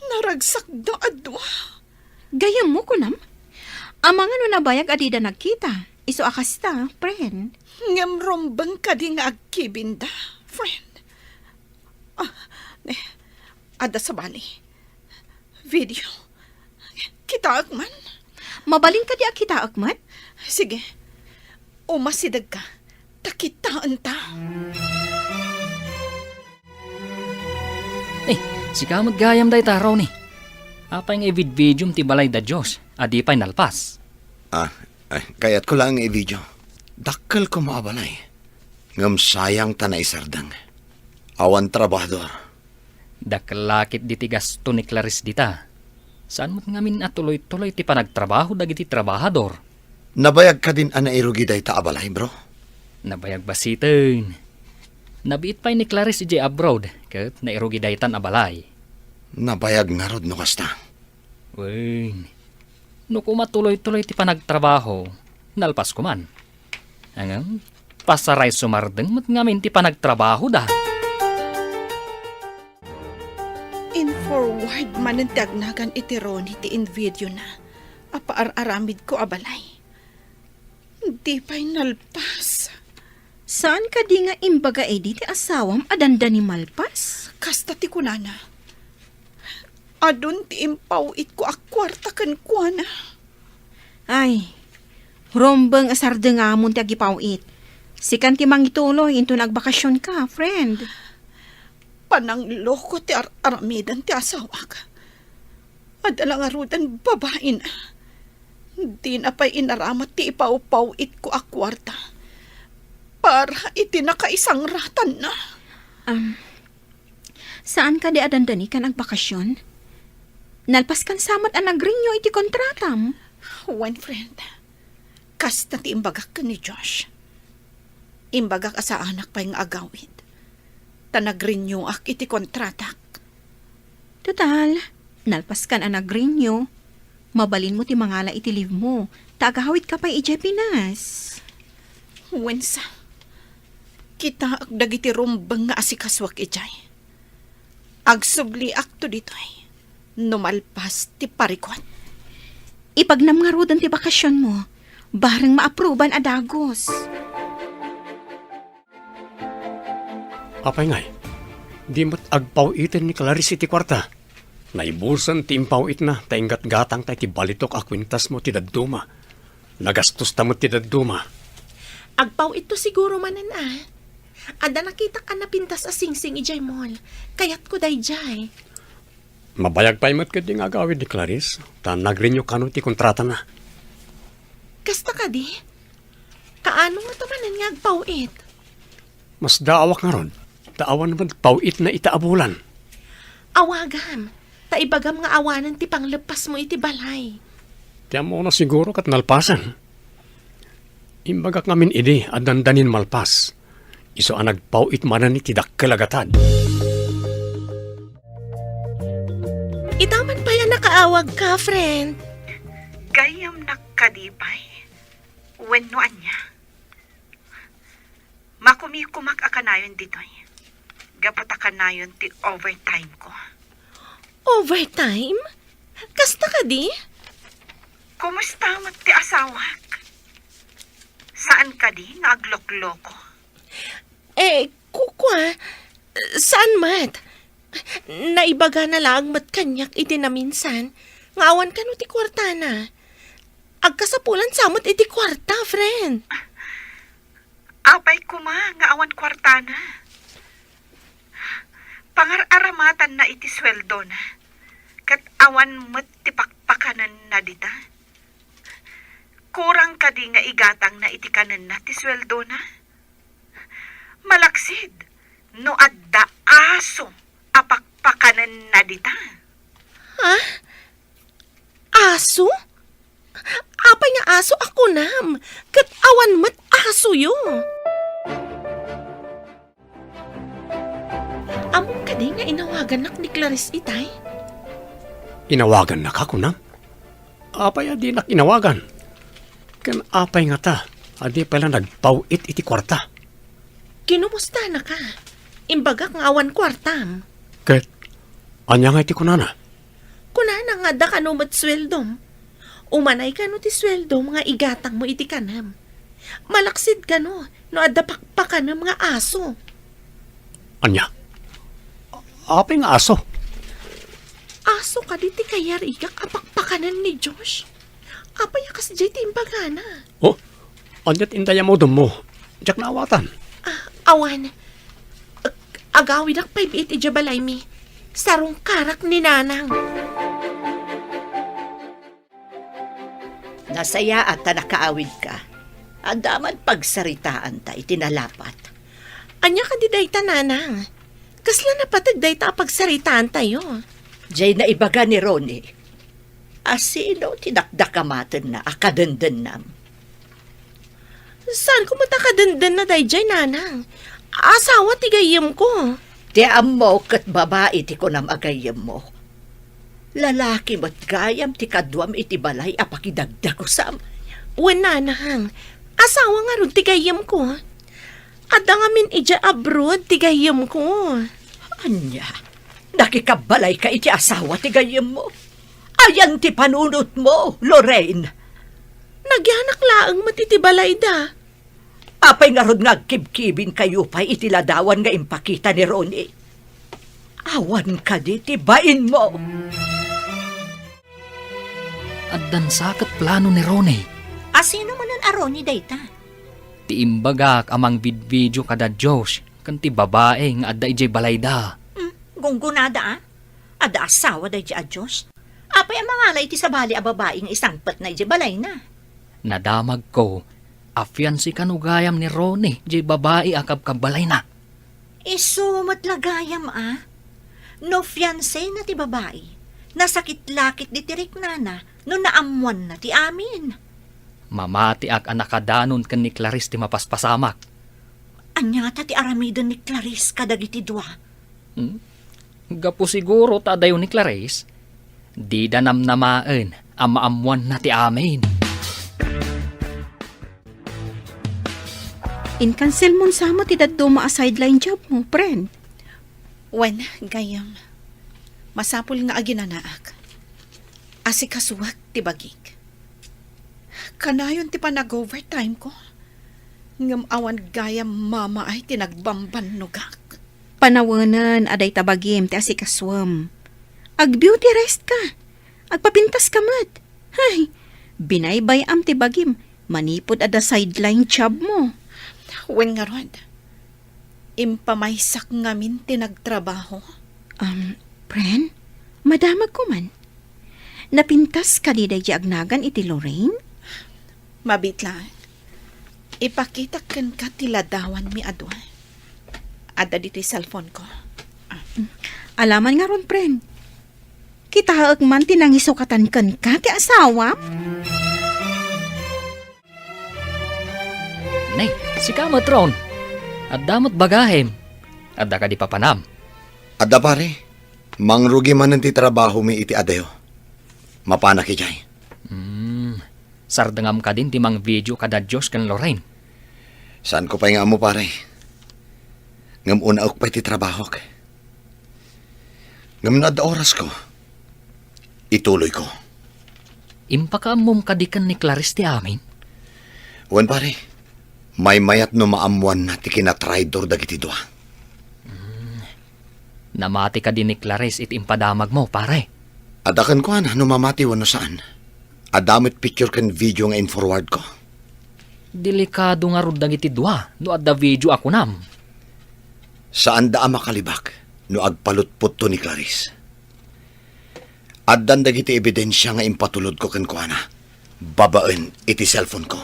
Naragsakda a dua. Gayyemmo, kunam? Amangan no nabayag a dida nagkita. Isu a kasta, friend. Ngem rumbeng kadi nga agkibinda, friend? Ah, ne, adda sabali. Video. Kitaek man. Mabalin kadi a kitaek met? Sige. Umasidegka. Ta kitaenta. Eh, sika met gayam dayta, Ronnie. Apay nga ividvidiom ti balay da Josh a di pay nalpas? Ah, ay, kayatko laeng nga ivideo. Dakkel koma a balay. Ngem sayang ta naisardeng. Awan trabahador. Dakkel la ketdi ti gasto ni Clarice dita. Saan met ngamin a tuloy-tuloy ti panagtrabaho dagiti trabahador. Nabayag kadin a nairugi dayta a balay, bro? Nabayag basiten. Nabiit pay ni Clarice idiay abroad ket nairugi daytan a balay. Nabayag ngarud no kasta. Wen, no koma tuloy-tuloy ti panagtrabaho, nalpas koman. Ngem, pasaray sumardeng met ngamin ti panagtrabahoda. In-forward manen ti agnagan iti Ronnie ti invidiona. a paar-aramidko a balay. Di pay nalpas. Saan kadi nga imbaga idi ti asawam a dandani malpas? Kasta ti kunana. Adun ti impaw-itko a kuarta kenkuana. Ay, rumbeng a sardengamon ti agipaw-it. Sikan ti mangituloy inton agbakasionka, friend. Panangloko ti ar-aramiden ti asawak. Adda la ngaruden babaina. Dina pay inaramat ti ipawpaw-itko a kuarta para iti nakaisangratna. Am, saan kadi a dandani ken agbakasion? Nalpaskan sa met a nag-renew iti kontratam. Wen, friend. Kasta ti imbagak ken ni Josh. Imbagak a saanak pay nga agawid. Ta nag-renew-ak iti kontratak. Total, nalpaskan a nag-renew. Mabalinmo ti mangala iti leave mo. Ta agawidka pay idiay Pinas. Wensa, kitaek dagiti rumbeng nga asikasuak idiay. Agsubliakto ditoy no malpas ti parikut. Ipagnam ngaruden ti bakasionmo. Bareng maapruban a dagus. Apay ngay, di met agpaw-iten ni Clarice iti kuarta? Naibusen ti impaw-itna ta inggatgatangta iti balitok a kuentasmo ti dadduma. Nagastosta met ti dadduma. Agpaw-itto siguro manen a. Adda nakitak a napintas a singsing idiay mall. Kayatko daydiay. Mabayag pay met ketdi nga agawid ni Clarice, ta nag-renew kano ti kontratana. Kasta kadi? Kaano ngata manen nga agpaw-it? Masdaawak ngarud, ta awan met paw-itna ita a bulan. Awagam, ta ibagam nga awanen ti pangleppasmo iti balay. Ti ammono siguro ket nalpasen. Imbagak ngamin idi a dandanin malpas. Isu a nagpaw-it manen iti dakkel a gatad. Ita man pay a nakaawagka, friend. Gayyemnak kadi pay? Wenno ania? Makumikumak a kanayon ditoy. Gapu ta kanayon ti overtime ko. Overtime? Kasta kadi? Kumusta met ti asawak? Saan kadi nga aglokloko? Eh, kukua, saan met? Naibagana laeng met kaniak iti naminsan nga awan kano ti kuartana. Agkasapulan sa met iti kuarta, friend. Apay koma nga awan kuartana? Pangar-aramatanna iti sueldona, ket awan met ti pakpakanenna dita. Kurang kadi nga igatangna iti kanenna ti sueldona? Malaksid no adda aso a pakpakanenna dita. Ha? Aso? Apay nga aso a kunam? Ket awan met asoyo. Ammom kadi nga inawagannak ni Clarice itay? Inawagannaka, kunam? Apay a dinak inawagan? Ken apay ngata a di pay la nagpaw-it iti kuarta? Kinumustanaka. Imbagak nga awan kuartam. Ket ania nga iti kunana? Kunana nga adda kano met sueldom. Umanay kano ti sueldom nga igatangmo iti kanem. Malaksid kano no adda pakpakanem nga aso. Ania? Apay nga aso? Aso kadi ti kayarigak a pakpakanen ni Josh? Apay a kasdiay ti imbagana? Oh, ania ti indayamudemmo? Diak naawatan. Ah, awan. Ag-, agawidak pay biit idiay balaymi. Sarungkarak ni Nanang. Nasayaat ta nakaawidka. Adda man pagsaritaanta iti nalapat. Ania kadi dayta, Nanang? Kasla napateg dayta a pagsaritaantayo? Diay naibaga ni Ronnie. A sino ti dakdakamatenna a kadendennam? Saan ko met a kadendenna daydiay, Nanang? Asawa ti gayyemko. Ti ammo ket babai ti kunam a gayyemmo. Lalaki met gayam ti kaduam iti balay a pakidagdagusam. Wen, Nanang, asawa ngarud ti gayyemko. Adda ngamin idiay abroad ti gayyemko. Ania? Nakikabbalayka iti asawa ti gayyemmo? Ayan ti panunotmo, Lorraine. Nagyanak laeng met iti balayda. Apay ngarud nga agkibkibingkayo pay iti ladawan nga impakita ni Ronnie? Awan kadi ti bainmo? Addan sa ket plano ni Ronnie. A sino manen a Ronnie dayta? Ti imbagak a mangvidvideo kada Josh ken ti babai nga adda idiay balayda. Hmm, gunggonada a? Adda asawa daydiay a Josh? Apay a mangala iti sabali a babai nga isangpetna idiay balayna? Nadamagko a fiancé kano gayam ni Ronnie diay babai a kabkabbalayna. Isu met la gayam a. No fiancéna ti babai, nasakit la ketdi ti riknana no naammoanna ti amin. Mamatiak a nakadanon ken ni Clarice ti mapaspasamak. Ania ta ti aramiden ni Clarice kadagiti dua? Hmm? Gapu siguro ta adayo ni Clarice, dida namnamaen a maammoanna ti amin. Inkanselmon sa met ti dadduma a sideline jobmo, friend. Wen, gayyem. Masapul nga aginanaak. Asikasuek ti bagik. Kanayon ti panag-overtime ko. Ngem awan gayam mamaay ti nagbambannogak. Panawenen a dayta bagim ti asikasuem. Ag-beauty rest ka. Agpapintas ka met. Hay, binaybay-am ti bagim manipud adda sideline job mo. Wen ngarud, impamaysak ngamin ti nagtrabaho. Um, Pren, madamagko man. Napintas kadi daydi agnagan iti Lorraine? Mabiit laeng. Ipakitak kenka ti ladawanmi a dua. Adda ditoy cellphone ko. Alaman ngarud, Pren. Kitaek man ti nangisukatan kenka ti asawam? Ne, sika met, Ron. Adda met bagahim. Adda kadi papanam? Adda, pare. Mangrugi manen ti trabahomi iti adayo. Mapanak idiay. Hmm. Sardengam kadin ti mangvideo kada Josh ken Lorraine? Saanko pay nga ammo, pare. Ngem unaek pay ti trabahok. Ngem no adda orasko, ituloyko. Impakaammom kadi ken ni Clarice ti amin? Wen, pare. Maymayat no maammoanna ti kinatraidor dagiti dua. Hmm. Namati kadi ni Clarice iti impadamagmo, pare? Adda kenkuana no mamati wenno saan. Adda met picture ken video nga in-forward ko. Delikado ngarud dagiti dua no adda video a kunam. Saanda a makalibak no agpalutpotto ni Clarice. Addan dagiti ebidensia nga impatulodko kenkuana babaen iti cellphone ko.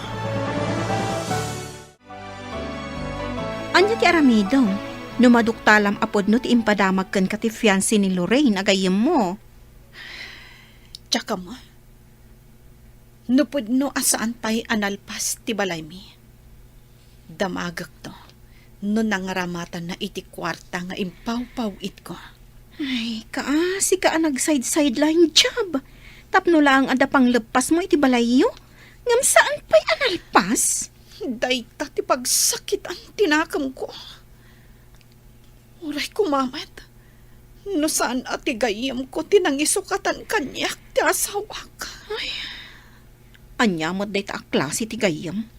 Ania ti aramidem no maduktalam a pudno ti impadamag kenka ti fiancé ni Lorraine a gayyemmo? Diak ammo. No pudno a saan pay a nalpas ti balaymi, damagekto no nangramatanna iti kuarta nga impawpaw-itko. Ay, kaasi ka a nag-side-sideline job. Tapno laeng adda pangleppasmo iti balayyo, ngem saan pay a nalpas? Dayta ti pagsakitan ti nakemko. Uray koma met, no saan a ti gayyemko ti nangisukatan kaniak ti asawak. Ay, ania met dayta a klase ti gayyem?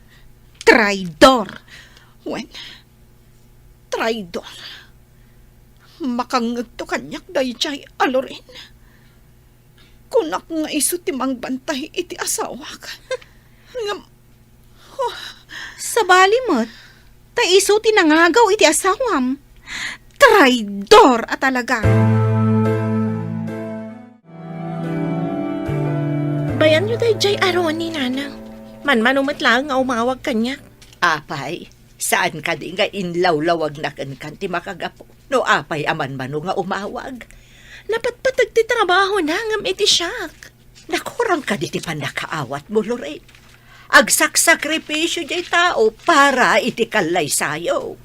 Traidor! Wen, traidor. Makangngegto kaniak daydiay a Lorraine. Kunak nga isu ti mangbantay iti asawak. Ngem, oh. Sabali met, ta isu ti nangagaw iti asawam. Traidor a talaga! Bayanyo daydiay a Ronnie, nanang. Manmano met laeng nga umawag kaniak. Apay, saan kadi nga inlawlawagna kenkan ti makagapu no apay a manmano nga umawag? Napatpateg ti trabahona ngem iti siak. Nakurang kadi ti pannakaawatmo, Lorraine? Agsaksakripisio diay tao para iti kallaysayo.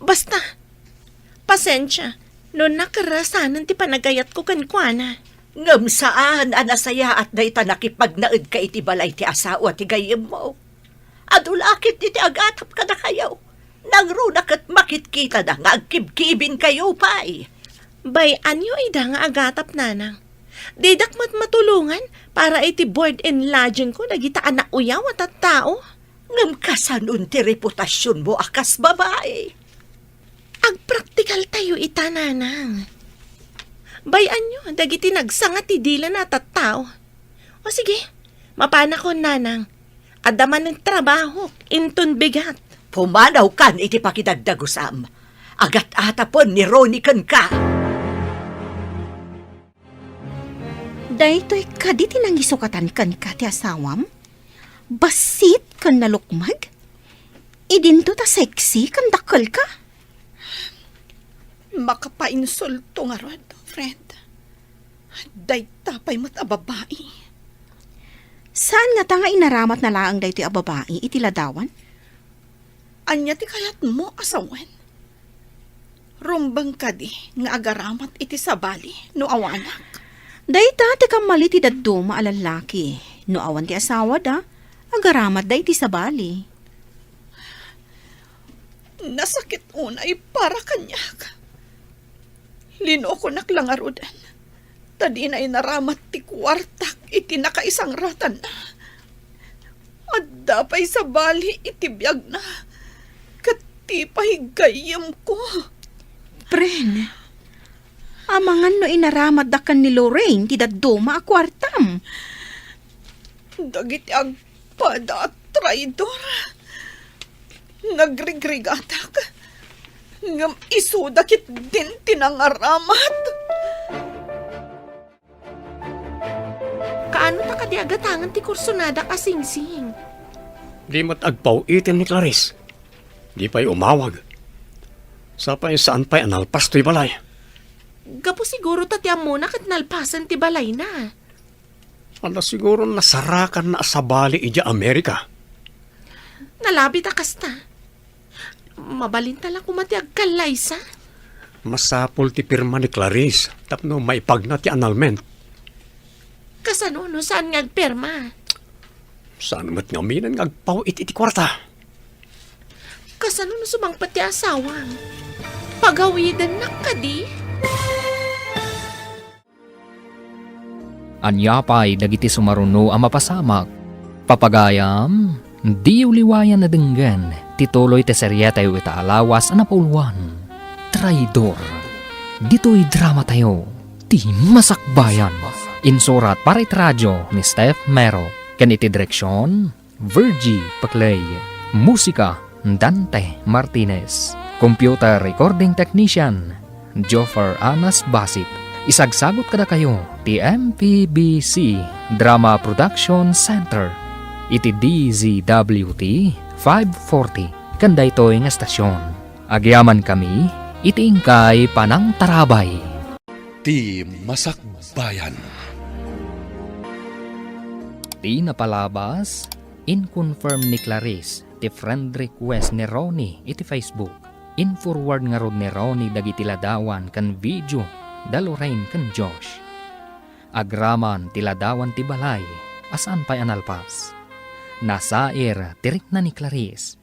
Basta, pasensia no nakerasanen ti panagayatko kenkuana. Ngem saan a nasayaat dayta nakipagnaedka iti balay ti asawa ti gayyemmo. Adu la ketdi ti agatap kadakayo. Nangruna ket makitkitada nga agkibkibingkayo pay. Bay-anyo ida nga agatap, nanang. Didak met matulongan para iti board and lodging ko dagita a nauyaw a tattao. Ngem kasanon ti reputasionmo a kas babai? Agpraktikaltayo ita, Nanang. Bay-anyo dagiti nagsanga ti dila a tattao. O sige, mapanakon, Nanang. Adda manen trabahok inton bigat. Pumanawkan iti pakidagdagusam. Agat-atapen ni Ronnie kenka. Daytoy kadi ti nangisukatan kenka ti asawam? Bassit ken nalukmeg? Idinto ta sexy ken dakkelka? Makapainsulto ngarud, friend. Dayta pay met a babai. Saan ngata nga inaramatna laeng daytoy a babai iti ladawan? Ania ti kayatmo a sawen? Rumbeng kadi nga agaramat iti sabali no awanak? Dayta ti kammali ti dadduma a lallaki. No awan ti asawada, agaramatda iti sabali. Nasakit unay para kaniak. Linokonak la ngaruden, ta dina inaramat ti kuartak iti nakaisangratna. Adda pay sabali iti biagna, ket ti pay gayyemko. Pren, amangan no inaramatda ken ni Lorraine ti dadduma a kuartam. Dagiti agpada a traidor. Nagrigrigatak, ngem isuda ketdin ti nangaramat. Kaano ta kadi agatangen ti kursonadak a singsing? Di met agpaw-iten ni Clarice. Di pay umawag. Sapay saan pay a nalpas toy balay. Gapu siguro ta ti ammona ket nalpasen ti balayna. Ala, siguro nasarakanna a sabali idiay Amerika. Nalabit a kasta. Mabalinta la koma ti agkallaysa. Masapul ti pirma ni Clarice tapno maipagna ti annulment. Kasano no saan nga agpirma? Saan met ngamin nga agpaw-it iti kuarta? Kasano no sumangpet ti asawam? Pagawidennak kadi? Ania pay dagiti sumaruno a mapasamak? Papagayam, diyo liwayan a denggen ti tuloy ti serietayo ita a lawas a napauluan, Traidor. Ditoy dramatayo, Ti Masakbayan. Insurat para iti radio ni Steph Mero, ken iti direksion, Virgie Paclay. Musika, Dante Martinez. Computer recording technician, Joffer Anas Basit. Isagsagut kadakayo ti M P B C Drama Production Center iti D Z W T five forty ken daytoy nga estasion. Agyamankami iti inkay panangtarabay. Ti Masakbayan. Ti napalabas, in-confirm ni Clarice ti friend request ni Ronnie iti Facebook. In-forward ngarud ni Ronnie dagiti ladawan ken video da Lorraine ken Josh. Agraman ti ladawan ti balay a saan pay a nalpas. Nasair ti rikna ni Clarice.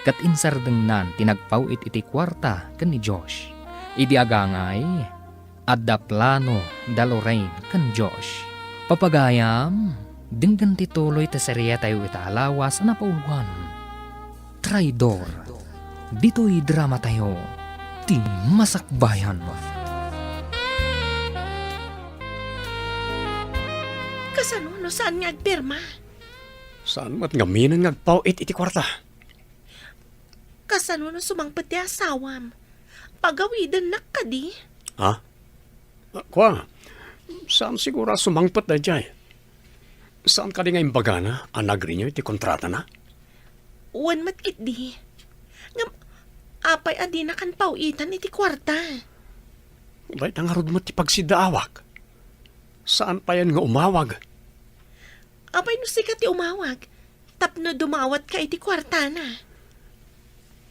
Ket insardengnan ti nagpaw-it iti kuarta ken ni Josh. Idi agangay, adda plano da Lorraine ken Josh. Papagayam, denggen ti tuloy ti serietayo ita a lawas a napauluan, Traidor. Ditoy dramatayo, Ti Masakbayan. Kasano no saan nga agpirma? Saan met ngamin nga agpaw-it iti kuarta? Kasano no sumangpet ti asawam? Pagawidennak kadi? Ha? Ah, kua, saan siguro a sumangpet daydiay? Saan kadi nga imbagana a nag-renew iti kontratana? Wen met ketdi. Ngem apay a dinakan paw-itan iti kuarta? Dayta ngarud met ti pagsiddaawak. Saan payen nga umawag? Apay no sika ti umawag? Tapno dumawatka iti kuartana.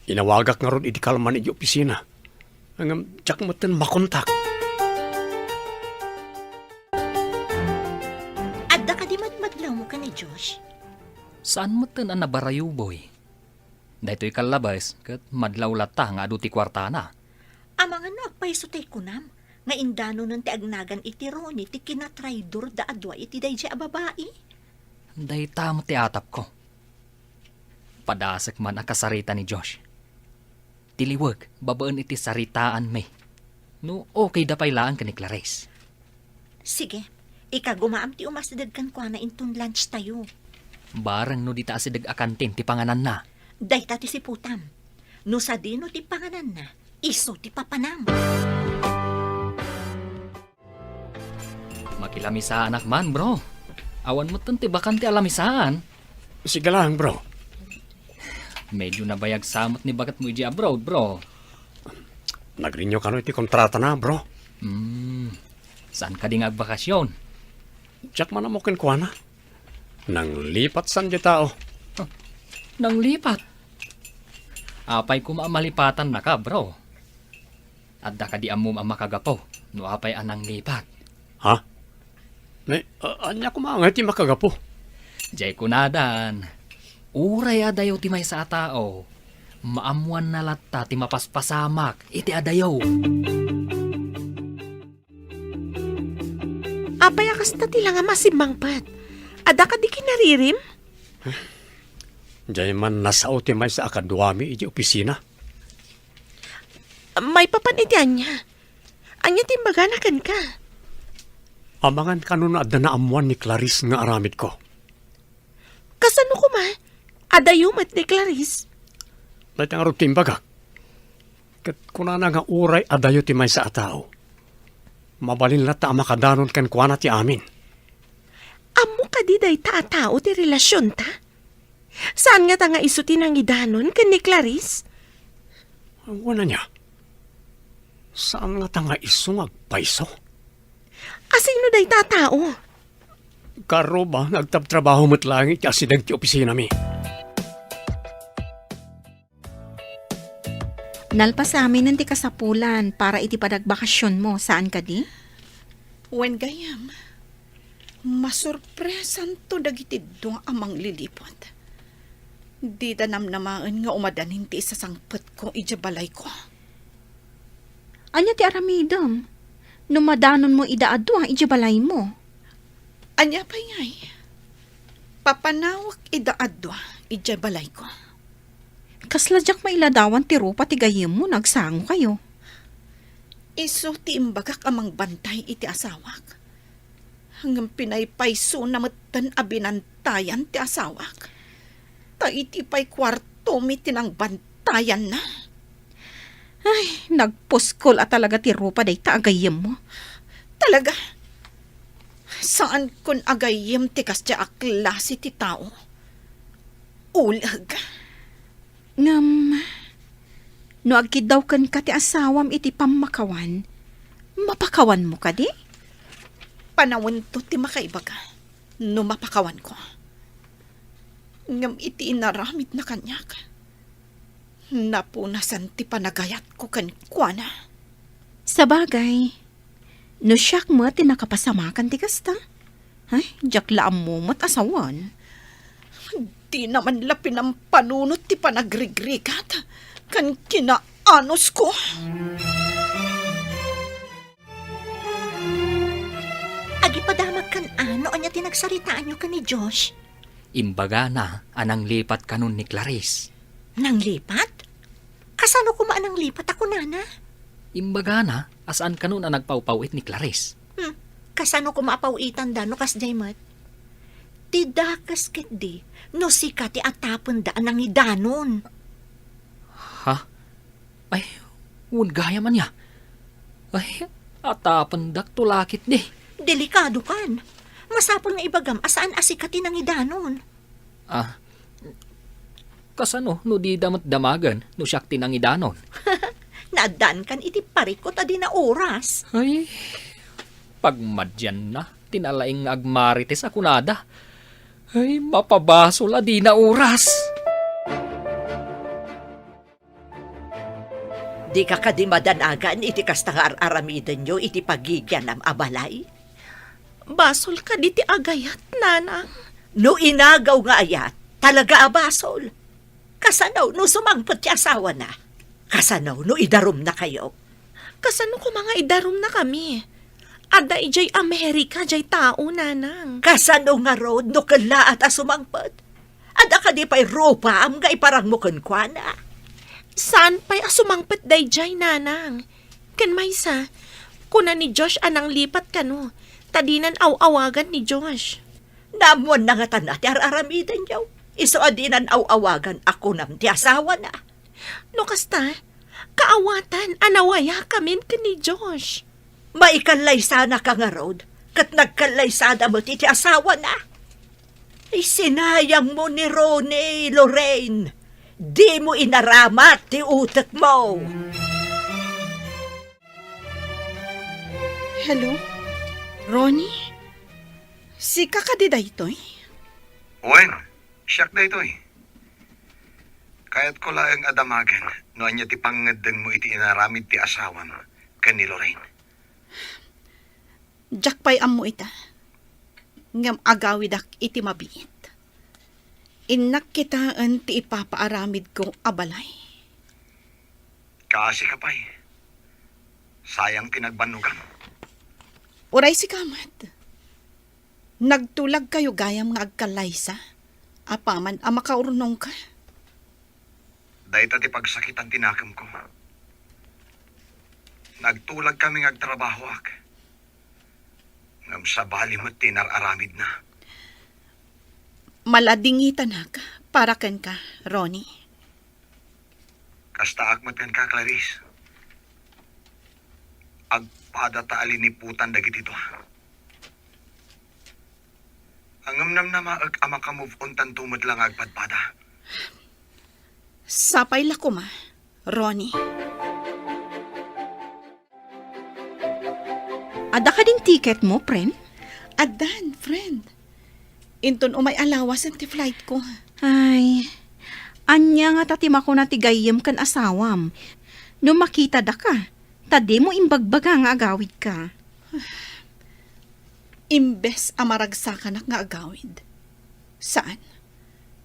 Inawagak ngarud idi kalman iti opisina. Ngem diak metten makontak. Adda kadi madmadlawmo ken ni Josh? Saan metten a nabarayo, Boy. Daytoy kallabes ket madlaw latta nga adu ti kuartana. Amangan no agpayso ti kunam, Nga indanonen ti agnagan iti Ronnie ti kinatraidor da a dua iti daydiay a babai. Dayta met ti atapko. Padasek man a kasarita ni Josh. Ti liweg, babaen iti saritaanmi. No, okay da pay laeng ken ni Clarice. Sige, ikagumaam ti umasideg kenkuana inton lunch tayo. Bareng no dita asideg a kantin ti pangananna. Dayta ti siputam. No sadino ti pangananna, isu ti papanam. Makilamisaanak man, bro. Awan metten ti bakante a lamisaan. Sige lang, bro. Medyo nabayag sa met ni baketmo idiay abroad, bro. Nag-renew kano iti kontratana, bro. Hmm. Saan kadi nga agbakasyon? Diak man ammo kenkuana. Nanglipat san diay tao. Huh. Nanglipat? Apay koma a malipatannaka, bro? Adda kadi ammom a makagapu no apay a nanglipat? Ha? Ne, a-, ania koma ngay ti makagapu? Diay kunadan, uray adayo ti maysa a tao, maammoanna latta ti mapaspasamak iti adayo. Apay a kasta ti langam a simmangpet? Adda kadi kinaririm? Diay man nasao ti maysa a kaduami iti opisina. Maipapan iti ania? Ania ti imbagana kenka? Amangan kano no adda naammoan ni Clarice nga aramidko. Kasano koma? Adayo met ni Clarice? Dayta ngarud ti imbagak. Ket kunana nga uray adayo ti maysa a tao, mabalin latta a makadanon kenkuana ti amin. Ammo kadi dayta a tao ti relasionta? Saan ngata nga isu ti nangidanon ken ni Clarice? Wen ania? Saan ngata nga isu nga agpayso? Asino dayta a tao? Karuba nga agtabtrabaho met laeng iti asideg ti opisinami. Nalpasaminen ti kasapulan para iti panagbakasionmo, saan kadi? Wen gayyem, masurpresanto dagiti dua a mangliliput. Dida namnamaen nga umadanin ti isasangpetko idiay balayko. Ania ti aramidem no madanonmo ida a dua idiay balaymo? Ania pay ngay? Papanawek ida a dua idiay balayko. Kasla diak mailadawan ti rupa ti gayyemmo no agsangokayo. Isu ti imbagak a mangbantay iti asawak. Ngem pinaypaysona metten a binantayan ti asawak. Ta iti pay kuartomi ti nangbantayanna. Ay, nagpuskol a talaga ti rupa dayta a gayyemmo. Talaga? Saankon a gayyem ti kasdiay a klase ti tao. Uleg. Ngem, no agkiddaw kenka ti asawam iti pammakawan, mapakawanmo kadi? Panawento ti makaibaga no mapakawanko. Ngem iti inaramidna kaniak, napunasan ti panagayatko kenkuana. Sabagay, no siak met ti nakapasamakan ti kasta, ay, diak la ammo met a sawen. Dina man la pinampanunot ti panagrigrigat ken kinaanosko. Agipadamagkan a no ania ti nagsaritaanyo ken ni Josh? Imbagana a nanglipat kanon ni Clarice. Nanglipat? Kasano koma a nanglipat a kunana? Imbagana a saan kanon a nagpawpawit ni Clarice. Hmm, kasano koma a paw-itanda no kasdiay met? Ti dakes ketdi no sika ti atapenda a nangidanon. Ha? Ay, wen gayam ania. Ay, atapendak to lakit di. Delikadokan. Masapul nga ibagam a saan a sika ti nangidanon. Ah, kasano no dida met damagen no siak ti nangidanon? Naaddaankan iti parikut a dina oras. Ay, pagmadianna ti nalaing nga agmarites a kunada. Ay, mapabasol a dina oras. Dika kadi madanagan iti kasta nga ar-aramidenyo iti pagigianam a balay? Basol kadi ti agayat, nanang? No inagaw nga ayat, talaga a basol. Kasano no sumangpet ti asawana? Kasano no idarumnakayo? Kasano koma nga idarumnakami? Adda idiay Amerika diay tao, nanang. Kasano ngarud no kellaat a sumangpet? Adda kadi pay rupaam nga iparangmo kenkuana? Saan pay a sumangpet daydiay, nanang? Ken maysa, kuna ni Josh a nanglipat kano, ta dinan aw-awagan ni Josh. Naammoanna ngata ti ar-aramidenyo. Isu a dinan aw-awagan a kunam ti asawana. No kasta, kaawatan a nawayakamin ken ni Josh. Maikallaysanaka ngarud, ket nagkallaysada met iti asawana. Isinayangmo ni Ronnie, Lorraine. Dimo inaramat ti utekmo. Hello? Ronnie? Sika kadi daytoy? Wen, siak daytoy. Kayatko laeng a damagen no ania ti pangngeddengmo iti inaramid ti asawam ken ni Lorraine. Diak pay ammo ita, ngem agawidak iti mabiit. Innak kitaen ti ipapaaramidko a balay. Kaasi ka pay. Sayang ti nagbannogam. Uray sika met. Nagtulagkayo gayam nga agkallaysa, apaman a makaurnongka. Dayta ti pagsakitan ti nakemko. Nagtulagkami nga agtrabahoak. Ngem sabali met ti inar-aramidna. Maladingitanak para kenka, Ronnie. Kastaak met kenka, Clarice. Agpadata a liniputan dagiti dua. Ngem namnamaek a maka-move on tanto met la nga agpadpada. Sapay la koma, Ronnie. Adda kadin ticket mo, friend? Addan, friend. Inton umay a lawasen ti flight ko. Ay, ania ngata ti makuna ti gayyem ken asawam? No makitadaka, ta dimo imbagbaga nga agawidka. Imbes a maragsakanak nga agawid, saan,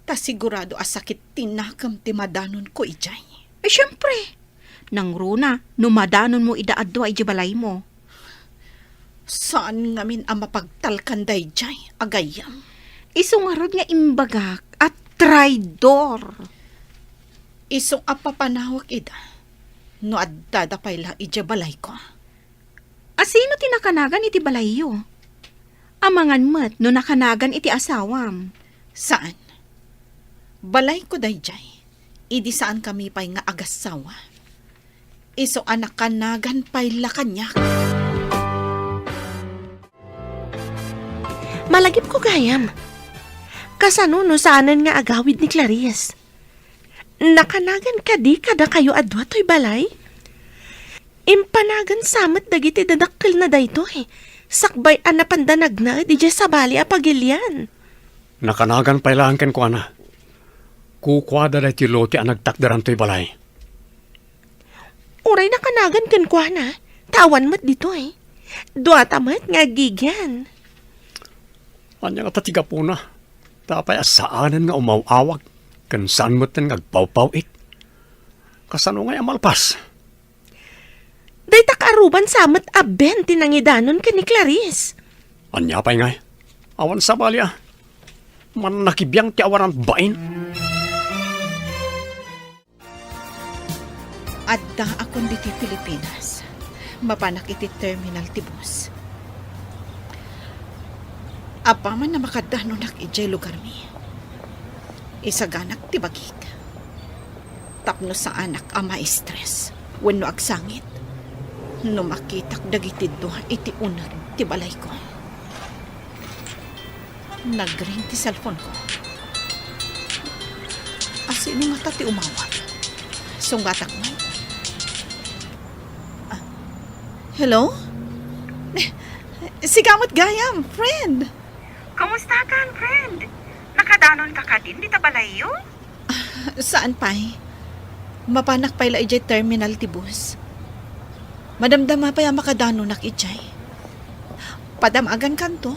ta sigurado a sakit ti nakem ti madanonko idiay. Eh, siempre, nangruna no madanonmo ida a dua idiay balaymo. Saan ngamin a mapagtalkan daydiay a gayyem. Isu ngarud nga imbagak a traidor. Isu a papanawak ida no addada pay la idiay balayko. A sino ti nakanagan iti balayyo? Amangan met no nakanagan iti asawam. Saan. Balayko daydiay, idi saankami pay nga agassawa. Isu a nakanagan pay la kaniak. Malagipko gayam. Kasano no saanen nga agawid ni Clarice? Nakanagan kadi kadakayo a dua toy balay? Impanagan sa met dagiti dadakkelna daytoy, sakbay a napanda nagnaed idiay sabali a pagilian. Nakanagan pay laeng kenkuana. Kukuada daytoy lote a nagtakderan toy balay. Uray nakanagan kenkuana, ta awan met ditoy. Duata met nga aggigyan. Ania ngata ti gapuna? Ta apay a saanen nga umaw-awag, ken saan metten nga agpawpaw-ik? Kasano ngay a malpas? Dayta kaaruban sa met a Ben ti nangidanon ken ni Clarice. Ania pay ngay? Awan sabali a. Mannakibiang ti awanan bain. Addaakon ditoy Pilipinas. Mapanak iti terminal ti bus. Apaman a makadanonak idiay lugarmi, isaganak ti bagik tapno saanak a ma-stress wenno agsangit no makitak dagiti dua iti uneg ti balayko. Nagring ti cellphone ko. Asino ngata ti umawag? Sungatak man. Ah, hello? Sika met gayam, friend. Kumusta kan, friend? Nakadanonka kadin dita balayyo? Saan pay. Mapanak pay la idiay terminal ti bus. Madamdama pay a makadanonak idiay. Padamagankanto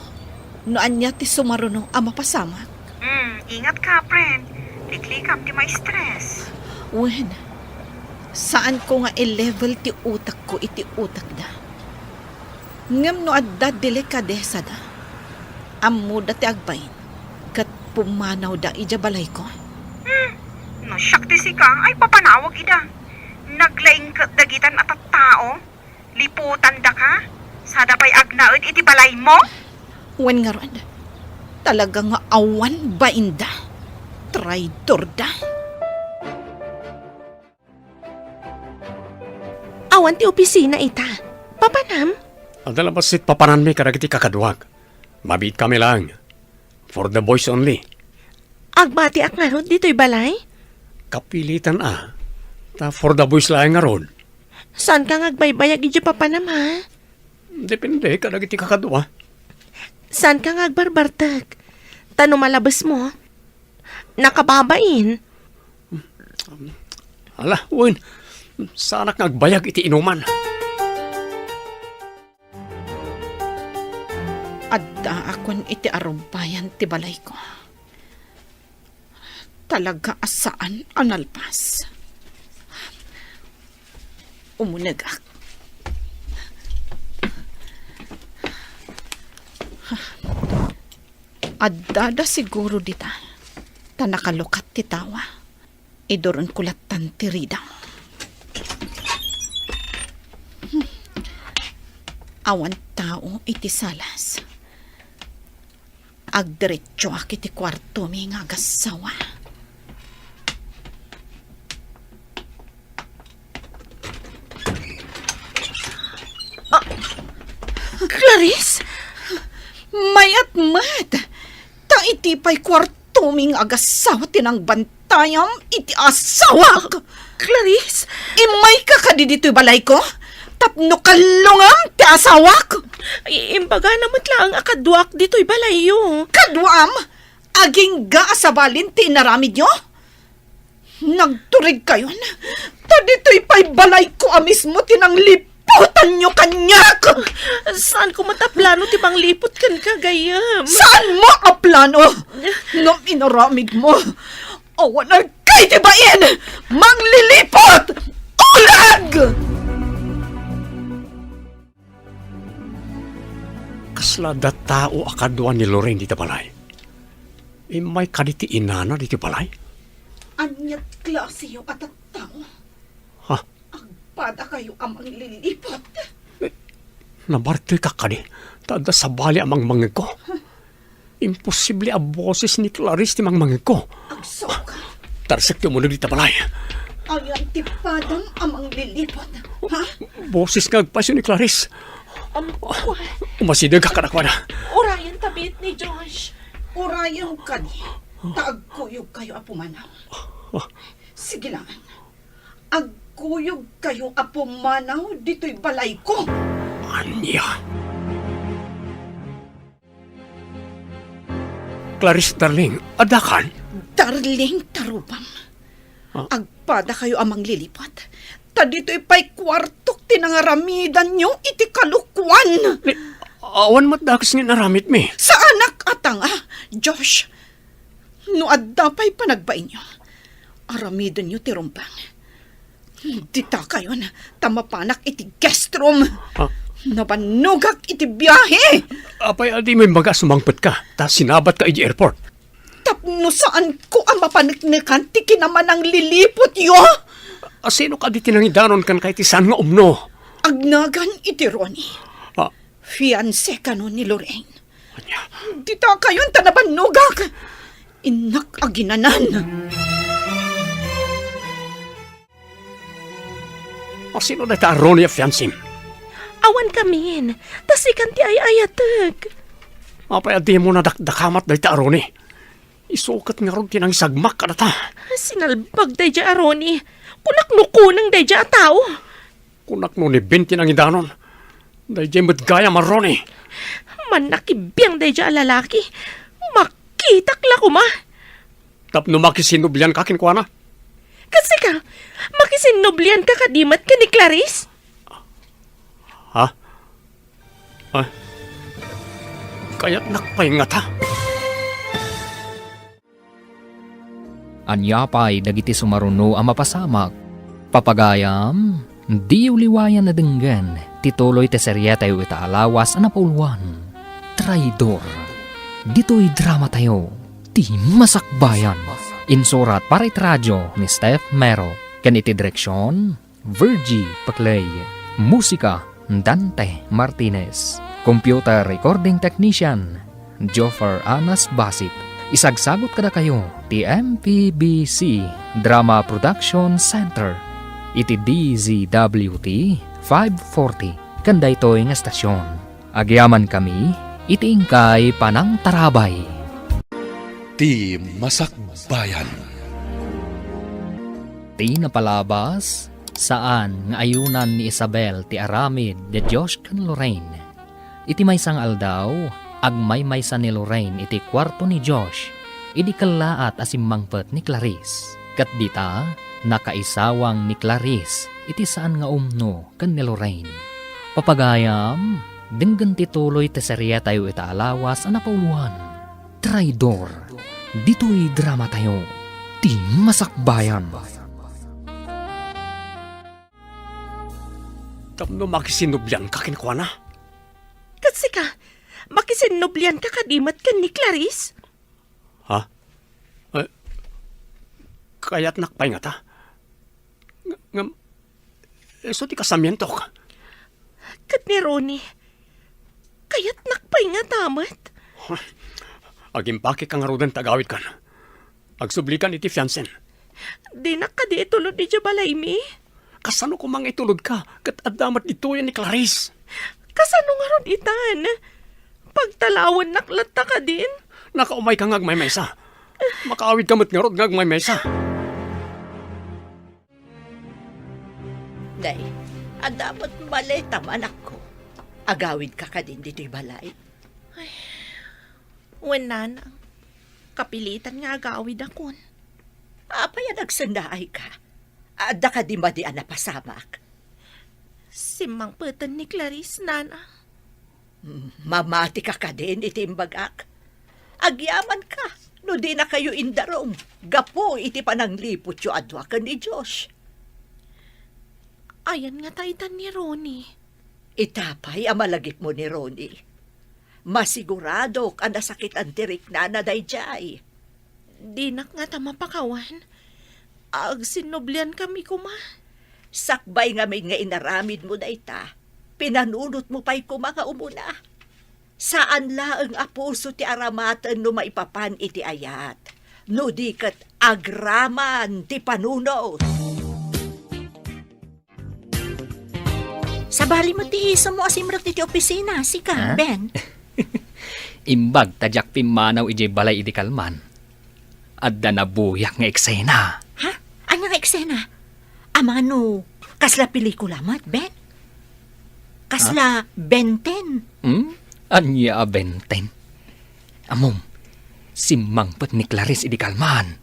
no ania ti sumaruno a mapasamak. Hmm, ingatka, friend. Liklikam ti ma-stress. Wen, Saanko nga i-level ti utakko iti utakda. Ngem no adda delikadesada, ammoda ti agbain ket pumanawda idiay balayko. Hmm, no siak ti sika, ay papanawek ida. Naglaing ket dagitan a tattao, liputandaka, sada pay agnaed iti balaymo? Wen ngarud, talaga nga awan bainda. Traidorda. Awan ti opisina ita. Papanam? Adda la bassit papananmi kadagiti kakaduak. Mabiitkami laeng. For the boys only. Agbatiak ngarud ditoy balay? Kapilitan a. Ta for the boys laeng ngarud. Saanka nga agbaybayag idiay papanam, ha? Depende kadagiti kakadua. Saanka nga agbarbartek? Ta no malabesmo, nakababain. Ala, wen, saanak nga agbayag iti inuman. Addaakon iti arubbayan ti balayko. Talaga a saan a nalpas. Umunegak. Addada siguro dita, ta nakalukat ti tawa. Iduronko lattan ti ridaw. Hmm. Awan tao iti salas. Agdiretsoak iti kuartomi nga agassawa. Ah, Clarice? Mayat met! Ta iti pay kuartomi nga agassawa ti nangbantayam iti asawak! Clarice? Immayka kadi ditoy balayko? Tapno kallongam ti asawak! I-, imbagana met laeng a kaduak ditoy balayyo. Kaduam? Agingga a sabalin ti inaramidyo? Nagturigkayon, ta ditoy pay balayko a mismo ti nangliputanyo kaniak! Saanko met a plano ti mangliput kenka, gayyem. Saanmo a plano? Ngem inaramidmo, awan agkay ti bain! Mangliliput! Ulag! Kasla adda tao a kadua ni Lorraine dita balay. Immay kadi ti inana diti balay? Ania't klaseyo a tattao? Ha? Agpadakayo a mangliliput? Eh, nabartekak kadi, ta adda sabali a mangmangegko. Imposible a boses ni Clarice ti mangmangegko. Agsuka. Tarsek ti umuneg dita balay. Ayan ti padam a mangliliput, ha? Boses nga agpaysyo ni Clarice. Ampo. Umasideg ka kadakuada. Urayen ta biit ni Josh. Urayen kadi, ta agkuyogkayo a pumanaw. Sige lang. Agkuyogkayo a pumanaw ditoy balayko. Ania? Clarice, darling, addakan? Darling, tarubam. Ah? Agpadakayo a mangliliput. Ta ditoy pay kuartok ti nangaramidanyo iti kalokuan. Ni, awan met dakes nga inaramidmi. Saanak a tanga, Josh. No adda pay panagbainyo, aramidenyo ti rumbeng. Dita kayon, ta mapanak iti guest room. Ah. Nabannogak iti biahe. Apay a dimo imbaga a sumangpetka, ta sinabatka iti airport? Tapno saanko a mapaneknekan ti kinamanangliliputyo. A, sino kadi ti nangidanon kenka iti saan nga umno? Agnagan iti Ronnie. Ah. Fiancé kano ni Lorraine. Ania? Dita kayon ta nabannogak. Innak aginanan. A, sino dayta a Ronnie a fiancém? Awan kamin, ta sikan ti ay-ayatek. Apay a dimo nadakdakamat dayta a Ronnie? Isu ket ngarud ti nangisagmak kadata. Sinalbag daydiay a Ronnie. Kunak no kuneng daydiay a tao. Kunak no ni Ben ti nangidanon. Daydiay met gayam a Ronnie. Mannakibiang daydiay a lalaki. Makitak la koma. Tapno makisinnublianka kenkuana? Ket sika, makisinnublianka kadi met ken ni Clarice? Ha? Ay, kayatnak pay ngata. Ania pay dagiti sumaruno a mapasamak? Papagayam, diyo liwayan a denggen ti tuloy ti serietayo ita a lawas a napauluan, Traidor. Ditoy dramatayo, Ti Masakbayan. Insurat para iti radio ni Steph Mero, ken iti direksion, Virgie Paclay. Musika, Dante Martinez. Computer recording technician, Joffer Anas Basit. Isagsagut kadakayo ti M P B C Drama Production Center iti D Z W T five forty ken daytoy nga estasion. Agyamankami iti inkay panangtarabay. Ti Masakbayan. Ti napalabas, saan nga ayunan ni Isabel ti aramid ni Josh ken Lorraine. Iti maysa nga aldaw, agmaymaysa ni Lorraine iti kuarto ni Josh, idi kellaat a simmangpet ni Clarice. Ket dita, nakaisawang ni Clarice iti saan nga umno ken ni Lorraine. Papagayam, denggen ti tuloy ti serietayo ita a lawas a napauluan, Traidor. Ditoy dramatayo, Ti Masakbayan. Tapno makisinnublianka kenkuana? Ket sika, makisinnublianka kadi met ken ni Clarice? Ha? Eh, kayatnak pay ngata? Ng-, ngem, isu ti kasamiantok. Ket ni Ronnie, kayatnak pay ngata met? Agimpakek ngaruden ta agawidkan. Agsublikan iti fiancen. Dinak kadi itulod idiay balaymi? Kasano koma nga itulodka ket adda met ditoyen ni Clarice? Kasano ngarud itan? Pagtalawennak latta kadin? Nakaumayka nga agmaymaysa. Makaawidka met ngarud nga agmaymaysa. Nay, adda met maleta, anakko. Agawidka kadin ditoy balay? Ay, wen, nanang. Kapilitan nga agawidakon. Apay a nagsennaayka? Adda kadi madi a napasamak? Simmangpeten ni Clarice, nanang. Mamatika kadin iti imbagak? Agyamanka no dinakayo indarum gapu iti panangliputyo a dua ken ni Josh. Ayan ngata itan ni Ronnie? Ita pay a malagipmo ni Ronnie. Masiguradok a nasakitan ti riknana daydiay. Dinak ngata mapakawan. Agsinnubliankami koma. Sakbay ngamin nga inaramidmo dayta, pinanunotmo pay koma nga umuna. Saan laeng a puso ti aramaten no maipapan iti ayat, no di ket agraman ti panunot. Sabali met ti isu mo a simrek iti opisina, sika, Ha? Ben. Imbag ta diak pimmanaw idiay balay idi kalman. Adda nabuyak nga eksena. Ha? Ania nga eksena? Amano, kasla pelikula met, Ben? Kasla Ha? Benten? Hmm? Ania a Benten? Ammom, simmangpet ni Clarice idi kalman.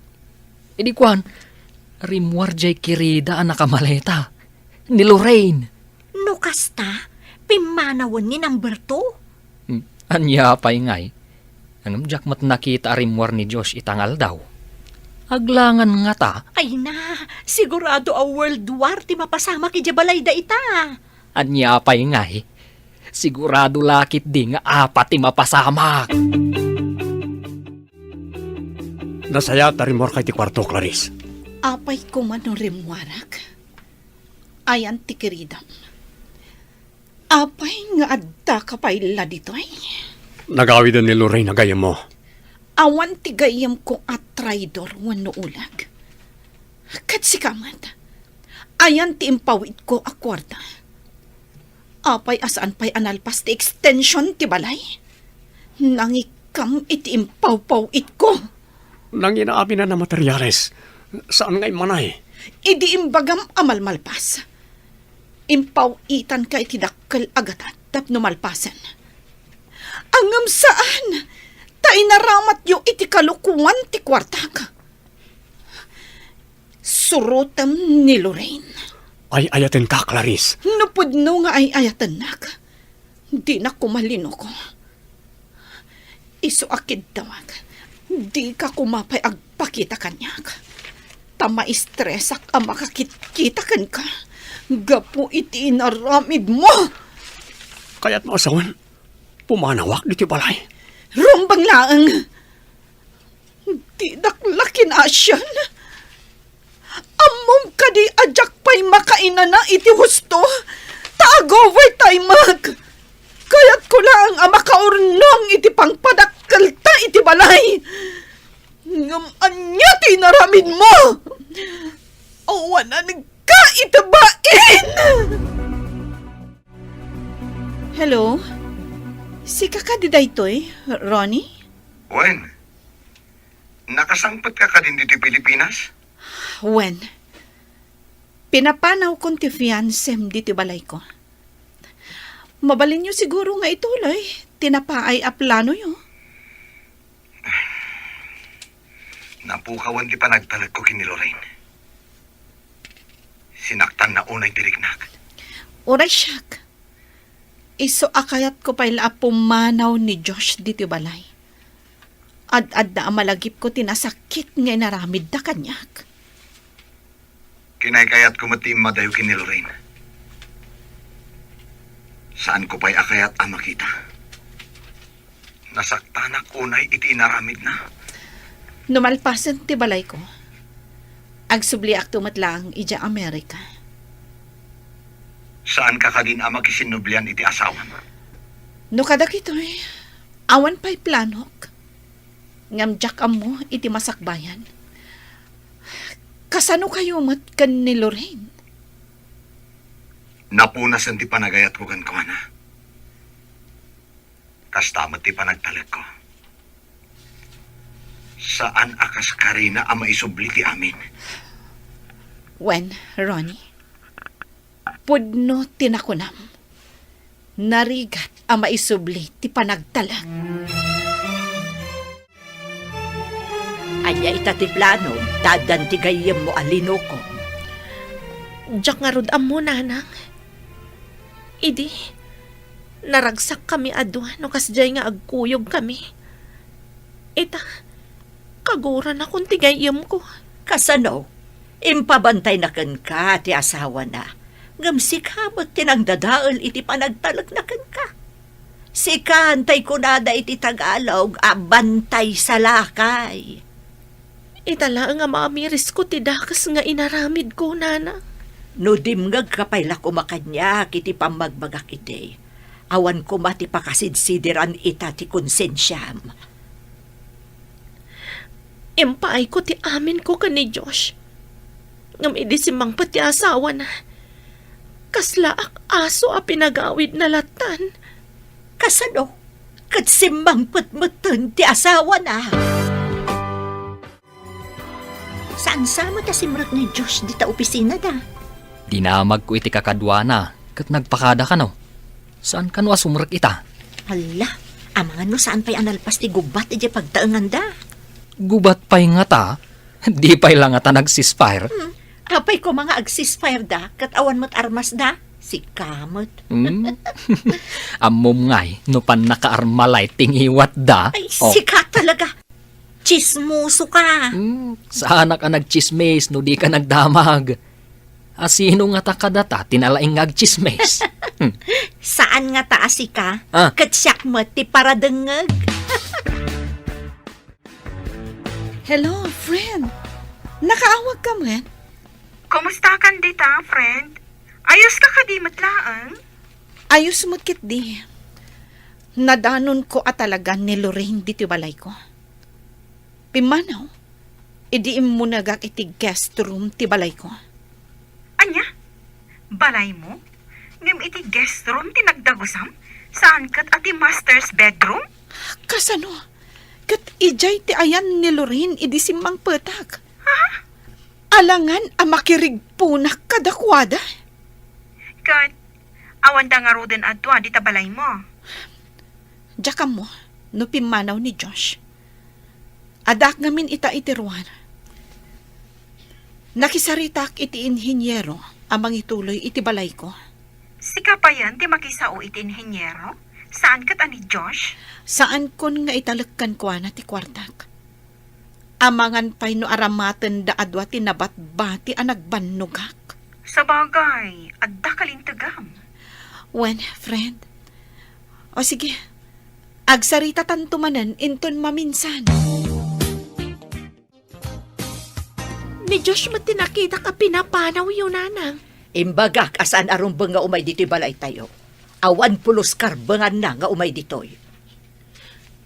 Idi kuan, rimmuar diay kirida a nakamaleta. Ni Lorraine. No kasta, pimmanawen ni number two. Hmm, ania pay ngay? Ngem diak met nakita a rimmuar ni Josh ita nga aldaw. Aglangan ngata. Ay na, sigurado a World War ti mapasamak idiay balay dayta. Ania pay ngay? Sigurado la ketdi nga apat ti mapasamak. Nasayaat a rimmuarka iti kuarto, Clarice. Apay koma no rimmuarak? Ayan ti kiridam. Apay nga addaka pay la ditoy? Nagawiden ni Lorraine a gayyemmo. Awan ti gayyemko a traidor wenno ulag. Ket sika met, ayan ti impawidko a kuarta. Apay a saan pay a nalpas ti extension ti balay? Nangikkam iti impawpaw-itko. Nangina amin a materiales. Saan nga immanay? Idi imbagam a malmalpas, impaw-itanka iti dakkel a gatad tapno malpasen. Ngem saan, ta inaramatyo iti kalokoan ti kuartak. Surotem ni Lorraine. Ay-ayatenka, Clarice. No pudno nga ay-ayatennak, dinak koma linuko. Isu a kiddawak, dika koma pay agpakita kaniak. Ta maistresak a makakitkita kenka gapu iti inaramidmo. Kayatmo a sawen, pumanawak ditoy balay? Rumbeng laeng. Didak la kinasian. Ammom kadi a diak pay makainana iti husto? Ta ag-overtimeak. Kayatko laeng a makaurnong iti pangpadakkelta iti balay. Ngem ania ti inaramidmo? Awanan ka iti bain! Hello? Sika kadi daytoy, Ronnie? Wen, nakasangpet ka kadin ditoy Pilipinas? Wen, pinapanawkon ti fiancem ditoy balayko. Mabalinyo siguro nga ituloy ti napaay a planoyo. Napukawan ti panagtalekko ken ni Lorraine. Sinaktanna unay ti riknak. Uray siak, isu a kayatko pay la a pumanaw ni Josh ditoy balay. Ad-adda a malagipko ti nasakit nga inaramidda kaniak. Kinaykayatko met ti immadayo ken ni Lorraine. Saanko pay a kayat a makita. Nasaktanak unay iti inaramidna. No malpasen ti balayko, agsubliakto met laeng idiay Amerika. Saanka kadin a makisinnublian iti asawam? No kadagitoy, awan pay planok. Ngem diak ammo iti masakbayan. Kasano kayo met ken ni Lorraine? Napunasen ti panagayatko kenkuana. Kasta met ti panagtalekko. Saan a kas karina a maisubli ti amin. Wen, Ronnie, pudno ti nakunam. Narigat a maisubli ti panagtalek. Ania ita ti plano, ta addan ti gayyemmo a linukom? Diak ngarud ammo, nanang. Idi, naragsakkami a dua no kasdiay nga agkuyogkami. Ita, kaguranakon ti gayyemko. Kasano? Impabantayna kenka ti asawana, ngem sika met ti nangdadael iti panagtalekna kenka. Sika, tay kunada iti Tagalog, a bantay sa lakay. Ita laeng a maamirisko ti dakes nga inaramidko, nana. No dimngegka pay la koma kaniak iti pammagbagak idi, awan koma ti pakasidsidiran ita ti konsensiam. Impaayko ti aminko ken ni Josh. Ngem idi simmangpet ti asawana, kaslaak aso a pinagawidna lattan. Kasano? Ket simmangpet metten ti asawana. Saan sa met a simrek ni Josh dita opisinada? Dinamagko iti kakaduana ket nagpakada kano. Saan kano a sumrek ita? Hala, amangan no saan pay a nalpas ti gubat idiay pagtaenganda. Gubat pay ngata? Di pay la ngata nag-ceasefire? Hmm. Apay koma nga ag-ceasefire da ket awan met armas da? Sika met. Hmm? Ammom ngay no pannakaarma lay ti ngiwat da? Ay, oh. Sika talaga. Tsismoso ka. Hmm, saanak a nagtsismis no di ka nagdamag. A sino ngata kadata ti nalaing nga agtsismis? Hmm. Saan ngata a sika? Ah. Ket siak met ti paradengngeg. Hello, friend. Nakaawag ka met? Kumusta kan dita, friend? Ayos ka kadi met laeng? Ayos met ketdi. Nadanonko a talaga ni Lorraine ditoy balayko. Pimmanaw, idi immunegak iti guest room ti balayko. Ania? Balaymo? Ngem iti guest room ti nagdagusam? Saan ket a ti master's bedroom? Kasano? Ket idiay ti ayan ni Lorraine idi simmangpetak. Ha? Alangan a makirigpunak kadakuada? Ket, awanda ngaruden a dua dita balaymo? Diak ammo no pimmanaw ni Josh. Addaak ngamin ita iti ruar. Nakisaritak iti inhiniero a mangituloy iti balayko. Sika payen ti makisao iti inhiniero? Saan ket a ni Josh? Saankon nga italek kenkuana ti kuartak. Amangan pay no aramatenda a dua ti nabatbati a nagbannogak. Sabagay, adda kalintegam. Wen, friend. O sige, agsaritatanto manen inton maminsan. Ni Josh met ti nakitak a pinapanawyo, Nanang. Imbagak a saan a rumbeng nga umay ditoy balaytayo. Awan pulos karbenganna nga umay ditoy.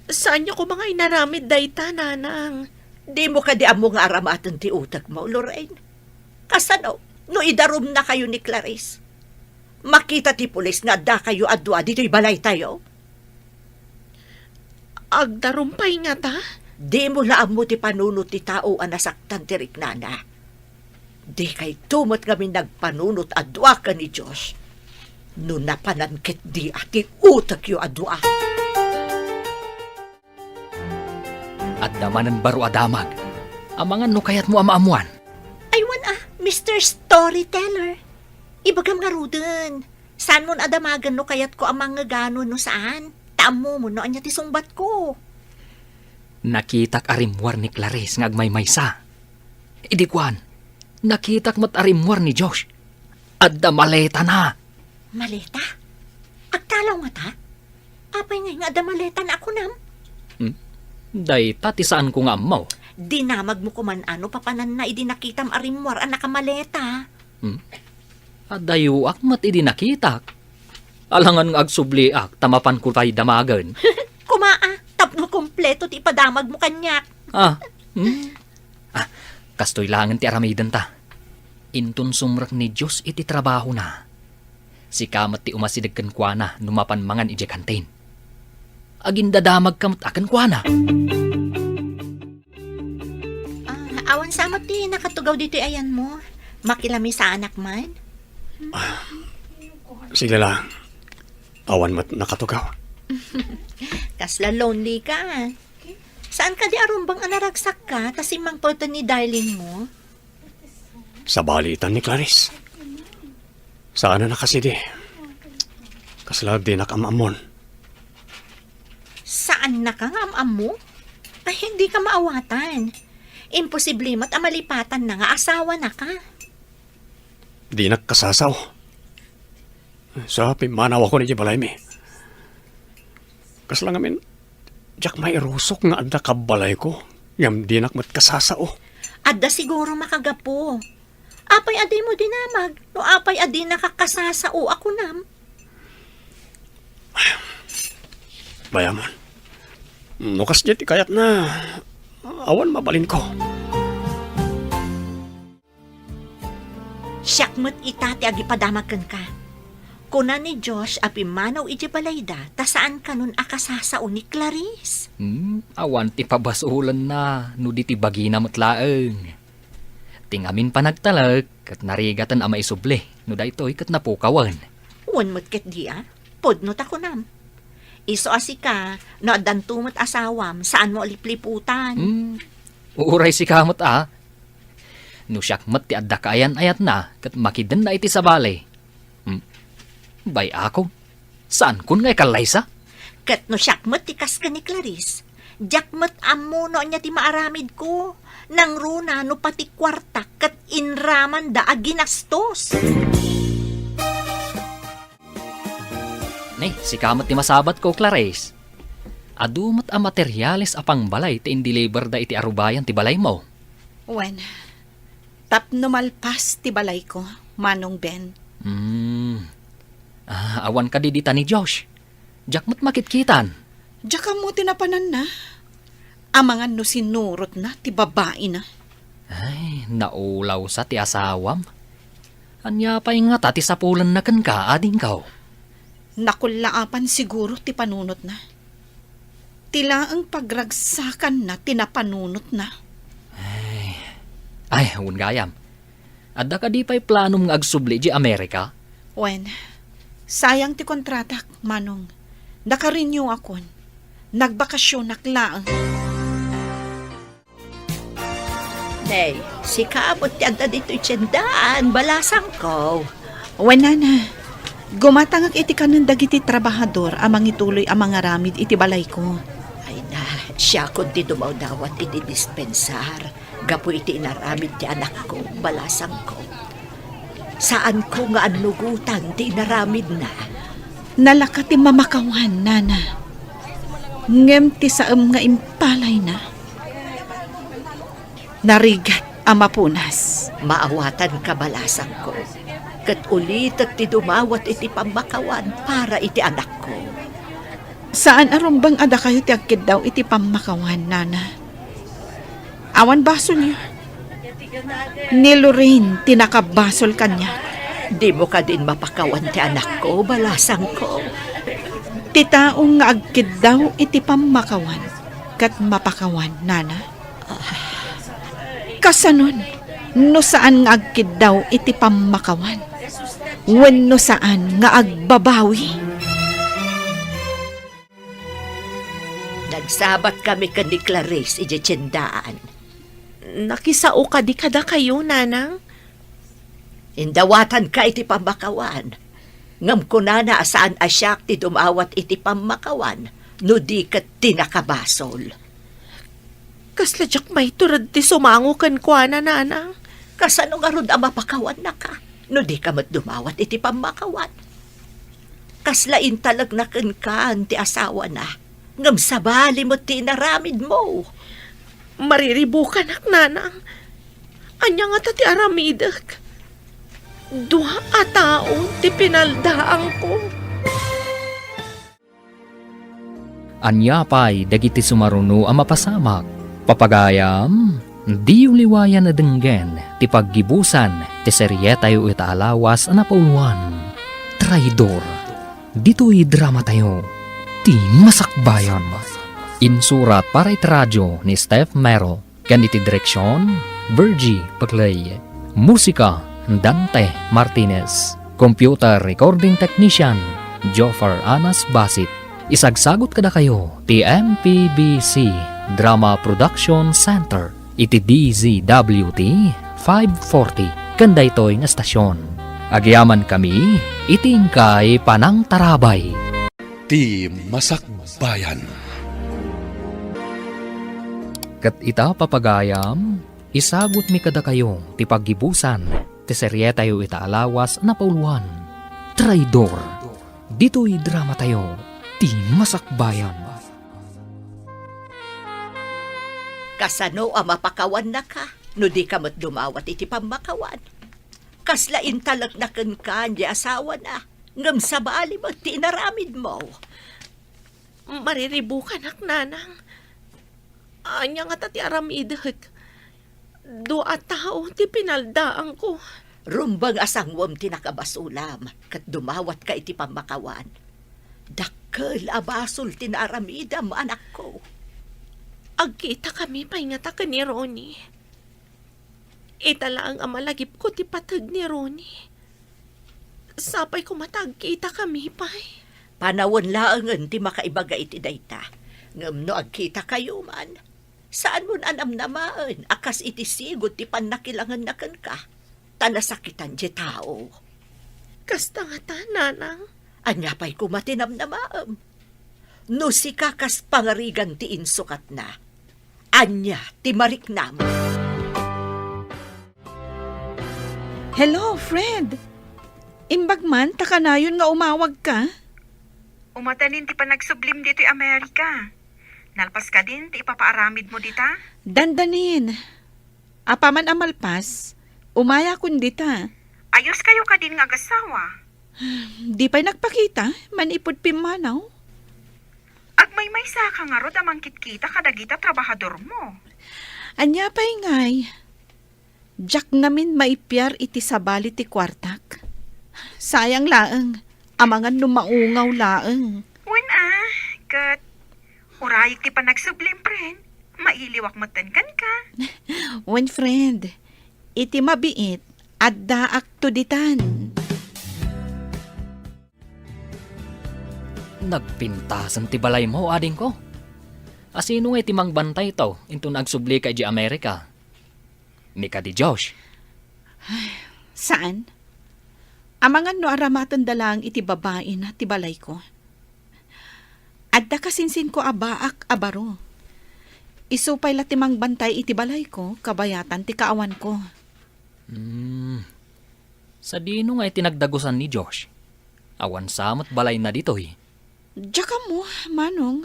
Saanyo koma nga inaramid dayta, Nanang? Dimo kadi ammo nga aramaten ti utekmo, Lorraine? Kasano no idarumnakayo ni Clarice? Makita ti pulis nga addakayo a dua ditoy balaytayo? Agdarum pay ngata? Dimo la ammo ti panunot ti tao a nasaktan ti riknana. Dikayto met ngamin nagpanunot a dua ken ni Josh. No napanan ketdi a ti utekyo a dua. Adda manen baro a damag. Amangan no kayatmo a maammuan. Aywan a, Mister Storyteller. Ibagam ngaruden. Saanmon a damagen no kayatko a mangngegano no saan. Ta ammomon no ania ti sungbatko. Nakitak a rimmuar ni Clarice nga agmaymaysa. Idi kuan, nakitak met a rimmuar ni Josh. Adda maletana. Maleta? Agtalaw ngata? Apay ngay nga adda maletana a kunam? Hmm? Dayta ti saanko nga ammo. Dinamagmo koman a no papananna idi nakitam a rimmuar a nakamaleta. Hmm? Adayoak met idi nakitak. Alangan nga agsubliak ta mapanko pay damagen. Koma a, tapno kompleto ti ipadamagmo kaniak. Ah, hmm? Ah, kastoy laengen ti aramidenta. Inton sumrek ni Josh iti trabahona, sika met ti umasideg kenkuana no mapan mangan idiay kantin. Agindadamagka met a kenkuana. Ah, awan sa met ti nakatugaw ditoy ayanmo. Makilamis saanak man? Sige la. Awan met nakatugaw. Kasla lonely ka. Saan kadi a rumbeng a naragsakka ta simmangpeten ni darling mo? Sabali itan ni Clarice. Saan a nakasidi. Kasla dinak am-ammon. Saannaka nga am-ammo? Ay, dika maawatan. Imposible met a malipatanna nga asawanaka. Dinak kasasao. Sa pimmanawakon idiay balaymi. Kasla ngamin, diak mairusok nga adda kabbalayko, ngem dinak met kasasao. Adda siguro makagapu. Apay a dimo dinamag, no apay a dinaka kasasao a kunam? Bayamon. No kasdiay ti kayatna, awan mabalinko. Siak met ita ti agipadamag kenka. Kuna ni Josh a pimmanaw idiay balayda ta saan kanon a kasasao ni Clarice. Hmm, awan ti pabasolenna no di ti bagina met laeng. Ti ngamin panagtalek ket narigaten a maisubli no daytoy ket napukawen. Wen met ketdi a, pudno ta kunam. Isu a sika, no addanto met asawam, saanmo a lipliputan. Hmm, uray sika met a. No siak met ti adda kaayan-ayatna ket makidenna iti sabali. Hmm. Bay-akon, saankon nga ikallaysa? Ket no siak met ti kas ken ni Clarice, diak met ammo no ania ti maaramidko. Nangruna no pati kuartak ket inramanda a ginastos. Ni, sika met ti masabatko, Clarice. Adu met a materiales a pangbalay ti indeliverda iti arubayan ti balaymo. Wen, tapno malpas ti balayko, Manong Ben. Hmm. Ah, awan kadi dita ni Josh? Diak met makitkitan. Diak ammo ti napananna. Amangan no sinurotna ti babaina. Ay, naulawsa ti asawam. Ania pay ngata ti sapulenna kenka, adingko? Nakullaapan siguro ti panunotna. Ti laeng pagragsakanna ti napanunotna. Ay, ay, wen gayam. Adda kadi pay planom nga agsubli idiay Amerika? Wen, sayang ti kontratak, Manong. Naka-renew akon. Nagbakasionak laeng. Nay, sika met ti adda ditoy tiendaan, balasangko. Wen, nana. Gumatangak iti kanen dagiti trabahador a mangituloy a mangaramid iti balayko. Ay na, Siakon ti dumawdawat iti dispensar gapu iti inaramid ti anakko, balasangko. Saanko nga annugotan ti inaramidna. Nalaka ti mamakawan, nana. Ngem ti saem nga impalayna, narigat a mapunas. Maawatanka, balasangko, ket ulitek ti dumawat iti pammakawan para iti anakko. Saan a rumbeng a dakayo ti agkiddaw iti pammakawan, nana. Awan basolyo. Ni Lorraine ti nakabasol kaniak. Dimo kadin mapakawan ti anakko, balasangko. Ti tao nga agkiddaw iti pammakawan ket mapakawan, nana. Kasanon, no saan nga agkiddaw iti pammakawan, wenno saan nga agbabawi? Nagsabat kami ken ni Clarice idiay tiendaan. Nakisao kadi kadakayo, nanang? Indawatanka iti pammakawan. Ngem kunana a saan a siak ti dumawat iti pammakawan, no di ket ti nakabasol. Kasla diak maitured ti sumango kenkuana, nanang. Kasano ngarud a mapakawannaka, no dika met dumawat iti pammakawan? Kasla intalekna kenka ti asawana, ngem sabali met ti inaramidmo. Mariribukanak, nanang. Ania ngata ti aramidek? Dua a tao ti pinaldaangko. Ania pay dagiti sumaruno a mapasamak? Papagayam, diyo liwayan a denggen ti paggibusan ti serietayo ita a lawas a napauluan, Traidor. Ditoy dramatayo, Ti Masakbayan. Insurat para iti radio ni Steph Mero. Ken iti direksion, Virgie Paclay. Musika, Dante Martinez. Computer recording technician, Joffer Anas Basit. Isagsagut kadakayo ti M P B C Drama Production Center iti D Z W T five forty ken daytoy nga estasion. Agyamankami iti inkay panangtarabay. Ti Masakbayan. Ket ita, papagayam, isagutmi kadakayo ti paggibusan ti serietayo ita a lawas a napauluan, Traidor. Ditoy dramatayo, Ti Masakbayan. Kasano a mapakawannaka no dika met dumawat iti pammakawan? Kasla intalekna kenka ti asawana, ngem sabali met ti inaramidmo. Mariribukanak, nanang. Ania ngata ti aramidek? Dua a tao ti pinaldaangko. Rumbeng a sanguem ti nakabasolam, ket dumawatka iti pammakawan. Dakkel a basol ti naaramidam, anakko. Agkitakami pay ngata ken ni Ronnie. Ita laeng a malagipko ti pateg ni Ronnie. Sapay koma ta agkitakami pay. Panawen laengen ti makaibaga iti dayta. Ngem no agkitakayo man, saanmon a namnamaen a kas iti sigud ti pannakilangenna kenka, ta nasakitan ti tao. Kasta ngata, nanang. Ania pay koma ti namnamaem? No sika kas pangarigan ti insukatna, ania ti mariknam? Hello, Fred! Imbag man ta kanayon nga umawagka? Umadanin ti panagsublim ditoy Amerika. Nalpas kadin ti ipapaaramidmo dita? Dandanin. Apaman a malpas, umayakon dita. Ayoskayo kadin nga agassawa? Di pay nagpakita, manipud pimmanaw. Agmaymaysaka ngarud a mangkitkita kadagita trabahadormo. Ania pay ngay? Diak ngamin maipiar iti sabali ti kuartak. Sayang laeng, amangan no maungaw laeng. Wen a, ket urayek ti panagsublim, friend. Mailiwak metten kenka. Wen, friend, iti mabiit, addaakto ditan. Nagpintasen ti balaymo, adingko. Asino ngay ti mangbantayto inton agsublika idiay Amerika? Ni kadi Josh? Saan. Amangan no aramatenda laeng iti babaina ti balayko. Adda kasinsinko a baak a baro. Isu pay la ti mangbantay iti balayko, kabayatan ti kaawanko. Hmm. Sadino nga iti nagdagusan ni Josh? Awan sa met balayna ditoy. Diak ammo, Manong.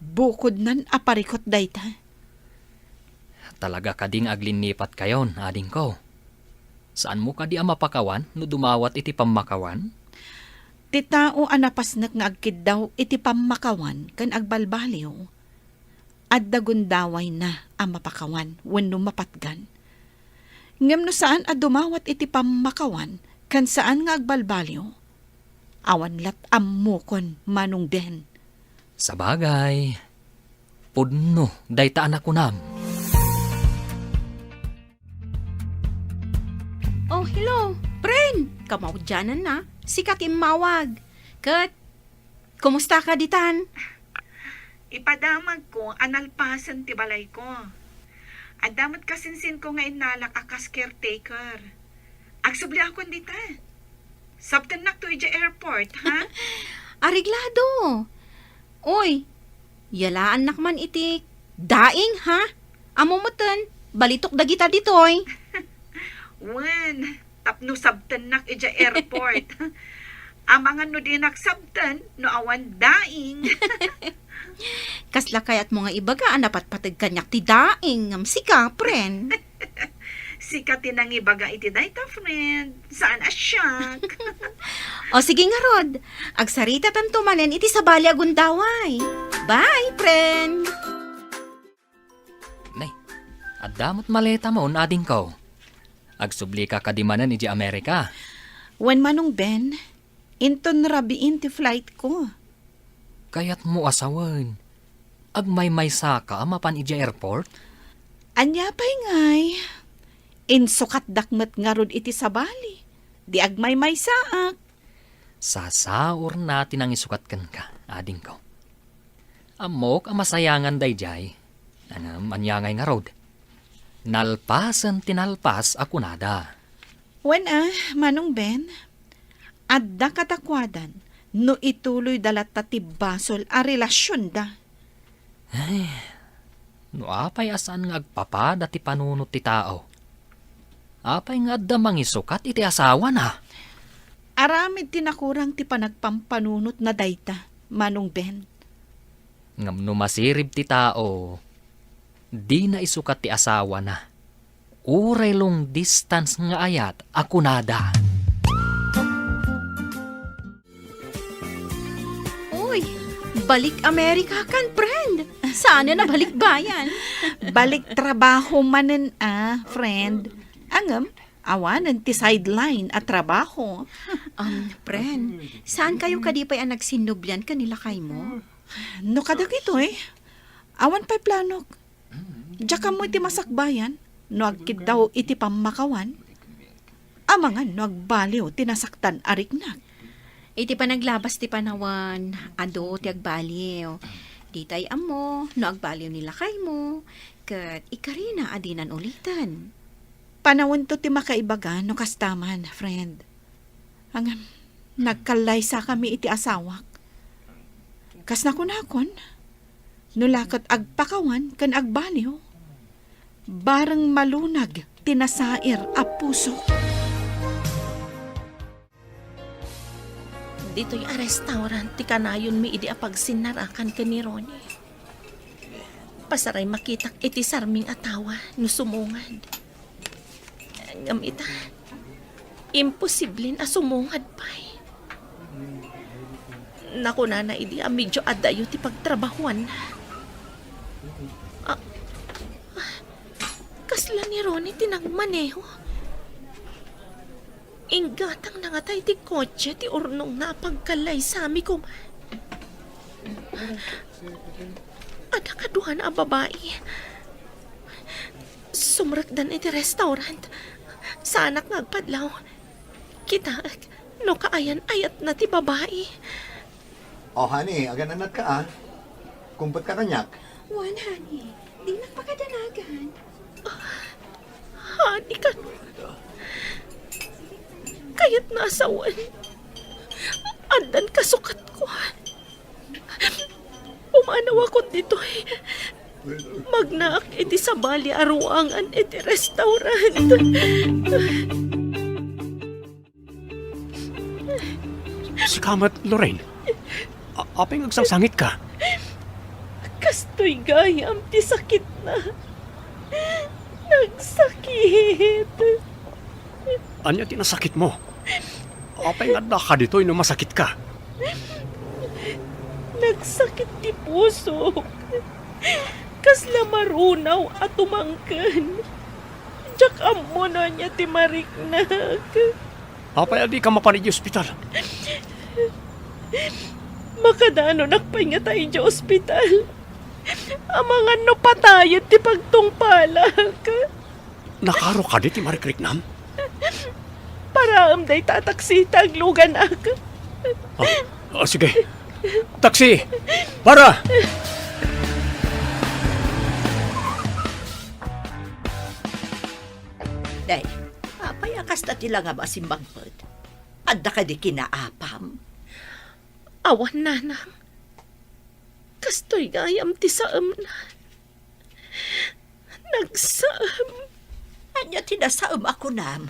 Bukodnan a parikut dayta. Talaga kadi nga aglinnipat kayon, adingko? Saanmo kadi a mapakawan no dumawat iti pammakawan? Ti tao a napasnek nga agkiddaw iti pammakawan ken agbalbaliw, adda gundawayna a mapakawan wenno mapatgan. Ngem no saan a dumawat iti pammakawan ken saan nga agbalbaliw, awan lat ammokon, Manong Ben. Sabagay, pudno dayta a nakunam. Oh, hello, friend! Kamaudiananna, sika ti immawag. Ket, kumusta ka ditan? Ipadamagko a nalpasen ti balayko. Adda met kasinsinko nga innalak a kas caretaker. Agsubliakon dita. Sabtennak to idiay airport, ha? Areglado. Oy, yalaannak man iti daing, ha? Ammo metten, balitok dagita ditoy. Wen, tapno sabtennak idiay airport. Amangan no dinak sabten no awan daing. Kasla kayatmo nga ibaga a napatpateg kaniak ti daing ngem sika, friend? Sika ti nangibaga iti dayta, friend. Saan a siak. O sige ngarud, agsaritatanto manen iti sabali a gundaway. Bye, friend! Ne, adda met maletamon, adingko. Agsublika kadi manen idiay Amerika? Wen, Manong Ben, inton rabiin ti flightko. Kayatmo a sawen, agmaymaysaka a mapan idiay airport? Ania pay ngay? Insukatdak met ngarud iti sabali. Di agmaymaysaak. Sasaurna ti nangisukat kenka, adingko. Ammok a masayangan daydiay. Ngem ania ngay ngarud? Nalpasen ti nalpas a kunada. Wen a, Manong Ben, adda kadakuadan no ituloyda latta ti basol a relasionda. Ay, no apay a saan nga agpapada ti panunot ti tao? Apay nga adda mangisukat iti asawana? Aramid ti nakurang ti panagpampanunotna dayta, Manong Ben. Ngem no masirib ti tao, dina isukat ti asawana. Uray long distance nga ayat a kunada. Uy, balik Amerika kan, friend. Saan a nabalik bayan? Balik trabaho manen a, friend. Ngem, awanen ti sideline a trabaho. Um, friend, saan kayo kadi pay a nagsinnublian ken ni lakaymo? No kadagitoy, awan pay planok. Diak ammo iti masakbayan no agkiddaw iti pammakawan. Amangan no agbaliw ti nasaktan a riknak. Iti panaglabas ti panawen, adu ti agbaliw. Ditay ammo no agbaliw ni lakaymo, ket ikarina a dinan uliten. Panawento ti makaibaga no kasta man, friend. Ngem, nagkallaysakami iti asawak. Kas nakunakon, no la ket agpakawan ken agbaliw, bareng malunag ti nasair a pusok. Ditoy a restaurant ti kanayonmi idi a pagsinnarakan ken ni Ronnie. Pasaray makitak iti sarming a tawa no sumungad. Ngem ita, imposible a sumungad pay. Nakunana idi a medyo adayo ti pagtrabahuanna. Ah, ah, kasla ni Ronnie ti nagmaneho. Inggatangna ngata iti kotse ti urnongna a pagkallaysami koma. Adda kaduana a babai. Sumrekdan iti restaurant. Saanak nga agpadlaw. Kitaek no kaayan-ayatna ti babai. Oh, honey, agan-annatka, a. Kumpetka kaniak. Wen, honey. Dinak pakadanagan. Honey, kano? Kayatna a sawen. Addan kasukatko. Pumanawakon ditoy. Magnaak iti sabali a ruangan iti restaurant. Sika met, Lorraine. A-, apay nga agsangsangitka? Kastoy gayam ti sakitna. Nagsakit. Ania ti nasakitmo? Apay nga addaka ditoy no masakitka? Nagsakit ti pusok. Kasla marunaw a tumangken. Diak ammo no ania ti mariknak. Apay a dika mapan idiay ospital? Makadanonak pay ngata idiay ospital. Amangan no patayen ti pagtungpalak. Nakaro kadi ti marikriknam? Paraem dayta a taksi ta agluganak. Ah, ah, sige. Taksi! Para! Day, apay a kasta ti langam a simmangpet? Adda kadi kinaapam? Awan, nanang. Kastoy gayam ti saemna. Nagsaem. Ania ti nasaem a kunam?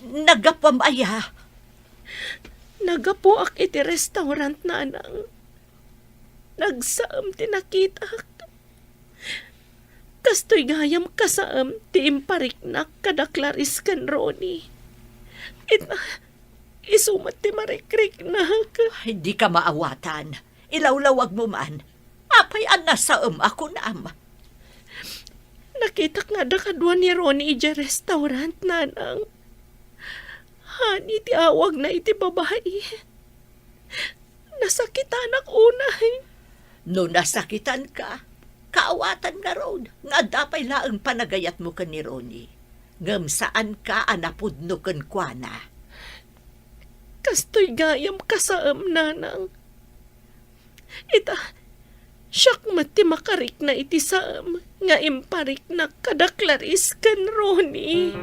Naggapuam aya? Naggapuak iti restaurant, nanang. Nagsaem ti nakitak. Kastoy gayam kasaem ti impariknak kada Clarice ken Ronnie. Ita, isu met ti marikriknak. Ay, dika maawatan. Ilawlawagmo man. Apay a nasaem a kunam? Nakitak nga adda kadua ni Ronnie idiay restaurant, nanang. Honey ti awagna iti babai. Nasakitanak unay. No nasakitanka, kaawatan ngarud nga adda pay laeng panagayatmo ken ni Ronnie. Ngem saanka a napudno kenkuana. Kastoy gayam kasaem, nanang. Ita, siak met ti makarikna iti saem nga impariknak kada Clarice ken Ronnie.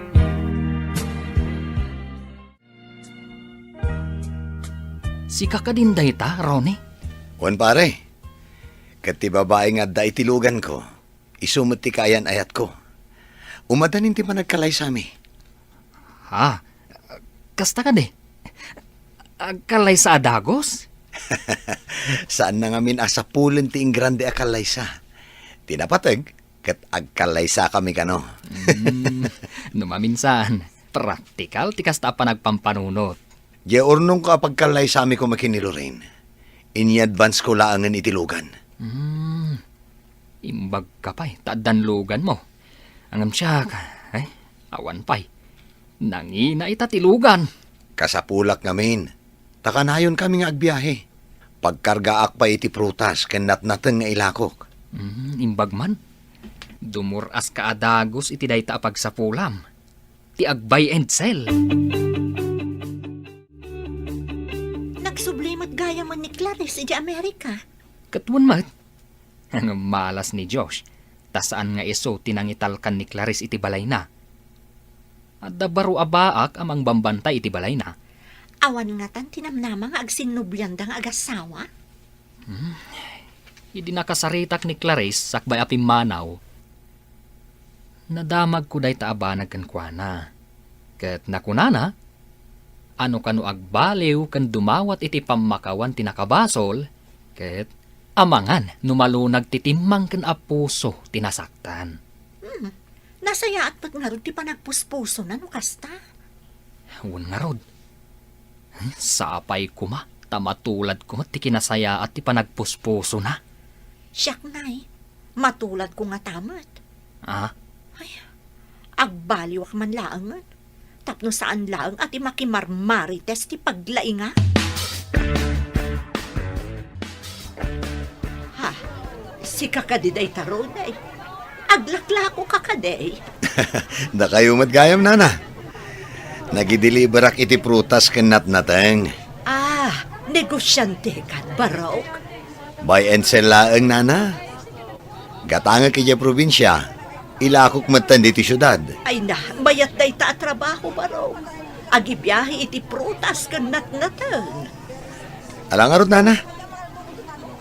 Sika kadin dayta, Ronnie? Wen, pare. Ket ti babai nga adda iti luganko, isu met ti kaayan-ayatko. Umadanin ti panagkalaysami. Ha? Kasta kadi? Agkalaysa a dagus? Saanna ngamin a sapulen ti ingrande a kalaysa. Ti napateg, ket agkalaysakami kano. Mm, no maminsan, praktikal ti kasta a panagpampanunot. Diay urnongko a pagkalaysami koma ken ni Lorraine, ini-advance ko laengen iti lugan. Mm, imbagka pay ta addan luganmo. Ngem siak, ay, awan pay. Nangina ita ti lugan. Kasapulak ngamin, ta kanayonkami nga agbiahe. Pagkargaak pay iti prutas ken natnateng nga ilakok. Mm, imbag man. Dumur-aska a dagus iti dayta a pagsapulam. Ti ag-buy and sell. Nagsubli met gayam ni Clarice idiay Amerika. Ket wen met. Ngem malas ni Josh, ta saan nga isu ti nangitalkan ni Clarice iti balayna. Adda baro a baak a mangbambantay iti balayna. Awan ngatan ti namnama nga agsinnublianda nga agassawa? Hmm. Idi nakasaritak ni Clarice sakbay a pimmanaw, nadamagko dayta a banag kenkuana. Ket nakunana, a no kano agbaliw ken dumawat iti pammakawan ti nakabasol, ket amangan no malunag ti timmang ken a puso ti nasaktan. Hmm. Nasayaat met ngarud ti panagpuspusona no kasta. Wen ngarud. Sapay koma ta matuladko met ti kinasayaat ti panagpuspusona. Siak, nay, matuladko ngata met. Ah? Ay, agbaliwak man laengen. Tapno saan laeng a ti makimarmarites ti paglaingak. Ha? Sika kadi dayta, Ronnie? Aglaklakoka kadi? Dakayo met gayam, nana. Nagideliverak iti prutas ken natnateng. Ah, negosiantekan, barok? Buy and sell laeng, nana. Gatangek idiay probinsia, ilakok metten ditoy siudad. Ay na, mayat dayta a trabaho, barok. Agibiahe iti prutas ken natnateng. Ala ngarud, nana.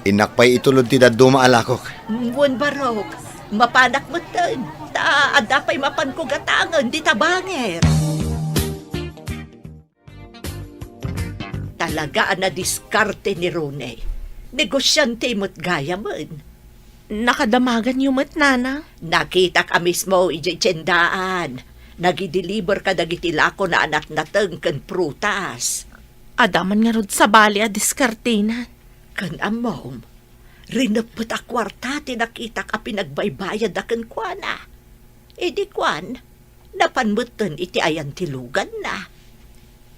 Innak pay itulod ti dadduma a lakok. Wen, barok. Mapanak metten. Ta adda pay mapanko gatangen dita banger. Talaga a nadiskarte ni Ronnie. Negosiante met gayamen. Nakadamaganyo met, Nana? Nakitak a mismo idiay tiendaan. Nagideliver kadagiti lakona a natnateng ken prutas. Adda man ngarud sabali a diskartena. Ken ammom, rineppet a kuarta ti nakitak a pinagbaybayadda kenkuana. Idi kuan, napan metten iti ayan ti luganna.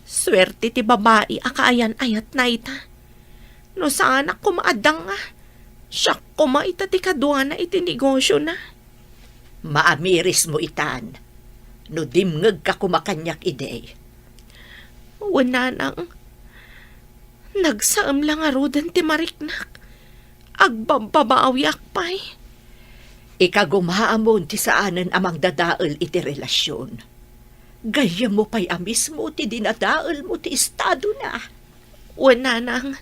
Suerte ti babai a kaayan-ayatna ita. No saanak koma a danga, siak koma ita ti kaduana iti negosiona. Maamirismo itan, no dimngegka koma kaniak idi. Wen, Nanang, nagsaem la ngaruden ti mariknak. Agbabbabawiak pay. Ikagumaamon ti saanen a mangdadael iti relasion. Gayyemmo pay a mismo ti dinadaelmo ti estadona. Wen, Nanang,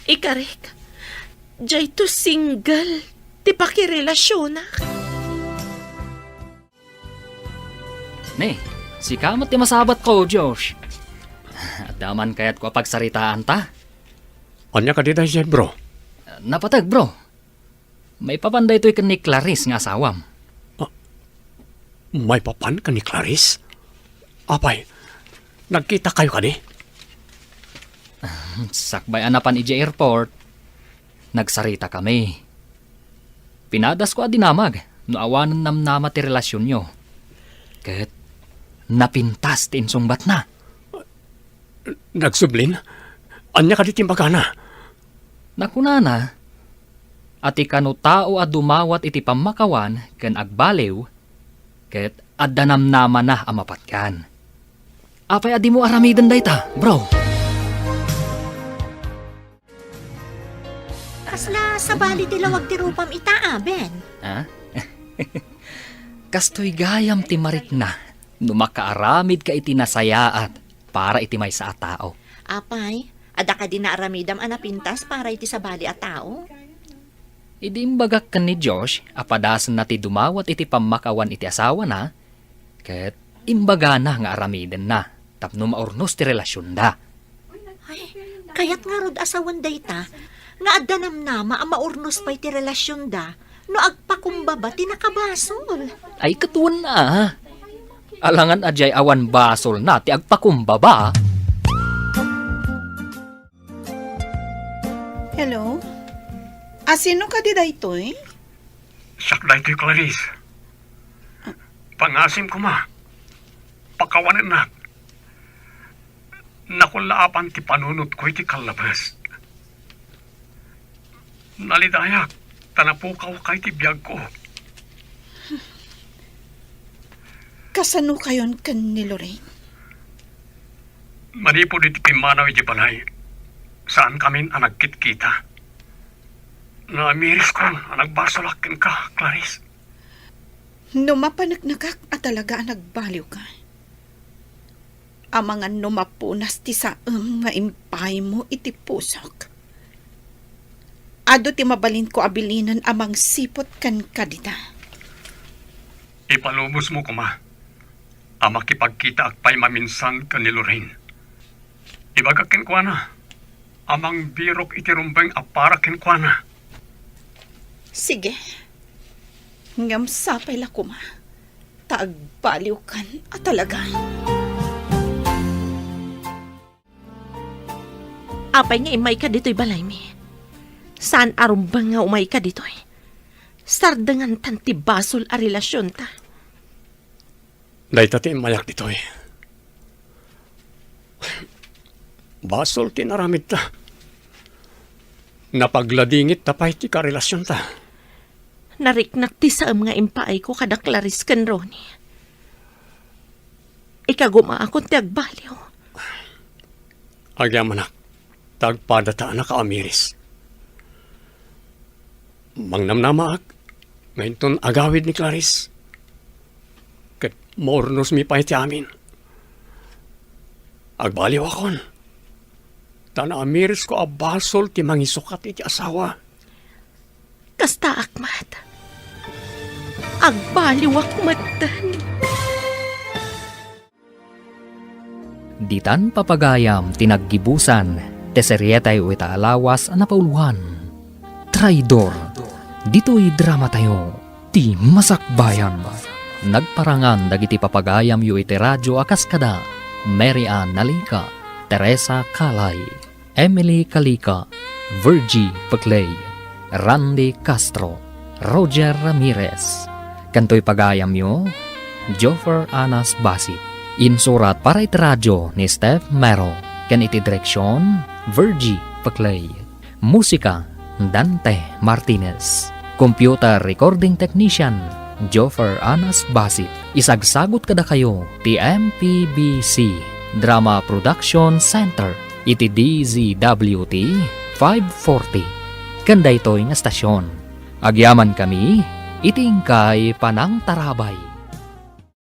ikarik, dayto single ti pakirelasionak. Ne, sika met ti masabatko, Josh. Adda man kayatko a pagsaritaanta? Ania kadi daydiay, bro? Napateg, bro. Maipapan daytoy ken ni Clarice nga asawam. Ah, maipapan ken ni Clarice? Apay, nagkitakayo kadi? Sakbay a napan idiay airport, nagsaritakami. Pinadasko a dinamag no awanen namnama ti relasionyo. Ket napintas ti insungbatna. Nagsublin? Ania kadi ti imbagana? Nakunana a ti kano tao a dumawat iti pammakawan ken agbaliw, ket adda namnamana a mapatgan. Apay a dimo aramiden dayta, bro? Kasla sabali ti lawag ti rupam ita, a, Ben? Ha? Kastoy gayam ti marikna no makaaramidka iti nasayaat para iti maysa a tao. Apay, adda kadi naaramidam a napintas para iti sabali a tao? Idi imbagak ken ni Josh a padasenna ti dumawat iti pammakawan iti asawana, ket imbagana nga aramidenna tapno maurnos ti relasionda. Ay, kayat ngarud a sawen dayta nga adda namnama a maurnos pay ti relasionda no agpakumbaba ti nakabasol. Ay, ket wen a. Alangan a diay awan basolna ti agpakumbaba. Hello? A, sino kadi daytoy? Siak daytoy, Clarice. Pangasim koma. Pakawanennak. Nakullaapan ti panunotko iti kallabes. Nalidayak ta napukawka iti biagko. Kasanokayon ken ni Lorraine? Manipud iti pimmanaw iti balay, saankamin a nagkitkita. Naamiriskon a nagbasolak kenka, Clarice. No mapaneknekak a talaga a nagbaliwka, amangan no mapunas ti saem nga impaaymo iti pusok, adu ti mabalinko a bilinen a mangsiput kenka dita. Ipalubosmo koma a makipagkitaak pay maminsan ken ni Lorraine. Ibagak kenkuana a mangbirok iti rumbeng a para kenkuana. Sige. Ngem sapay la koma ta agbaliwkan a talaga. Apay nga immayka ditoy balaymi? Saan a rumbeng nga umayka ditoy? Sardengantan ti basol a relasionta. Dayta ti immayak ditoy. Basol ti inaramidta. Napagladingitta pay ti karelasionta. Nariknak ti saem nga impaayko kada Clarice ken Ronnie. Ikagumaakon ti agbaliw. Agyamanak, ta agpadata a nakaamiris. Mangnamnamaak nga inton agawid ni Clarice, ket maurnosmi pay ti amin. Agbaliwakon. Ta naamiresko a basol ti mangisukat iti asawa. Kastaak met. Agbaliwak metten. Ditan papagayam ti naggibusan ti serietayo ita a lawas a napauluan, Traidor. Ditoy dramatayo, ti Masakbayan. Nagparangan dagiti papagayamyo iti radio a kas kada Mary Ann Nalica, Teresa Calay, Emily Calica, Virgie Peclay, Randy Castro, Roger Ramirez. Ken toy pagayamyo, Joffer Anas Basit. Insurat para iti radio ni Steph Mero, ken iti direksion, Virgie Peclay. Musika, Dante Martinez. Computer recording technician, Joffer Anas Basit. Isagsagut kadakayo ti M P B C Drama Production Center iti D Z W T five forty. Ken daytoy nga stasyon, agyamankami iti inkay panangtarabay.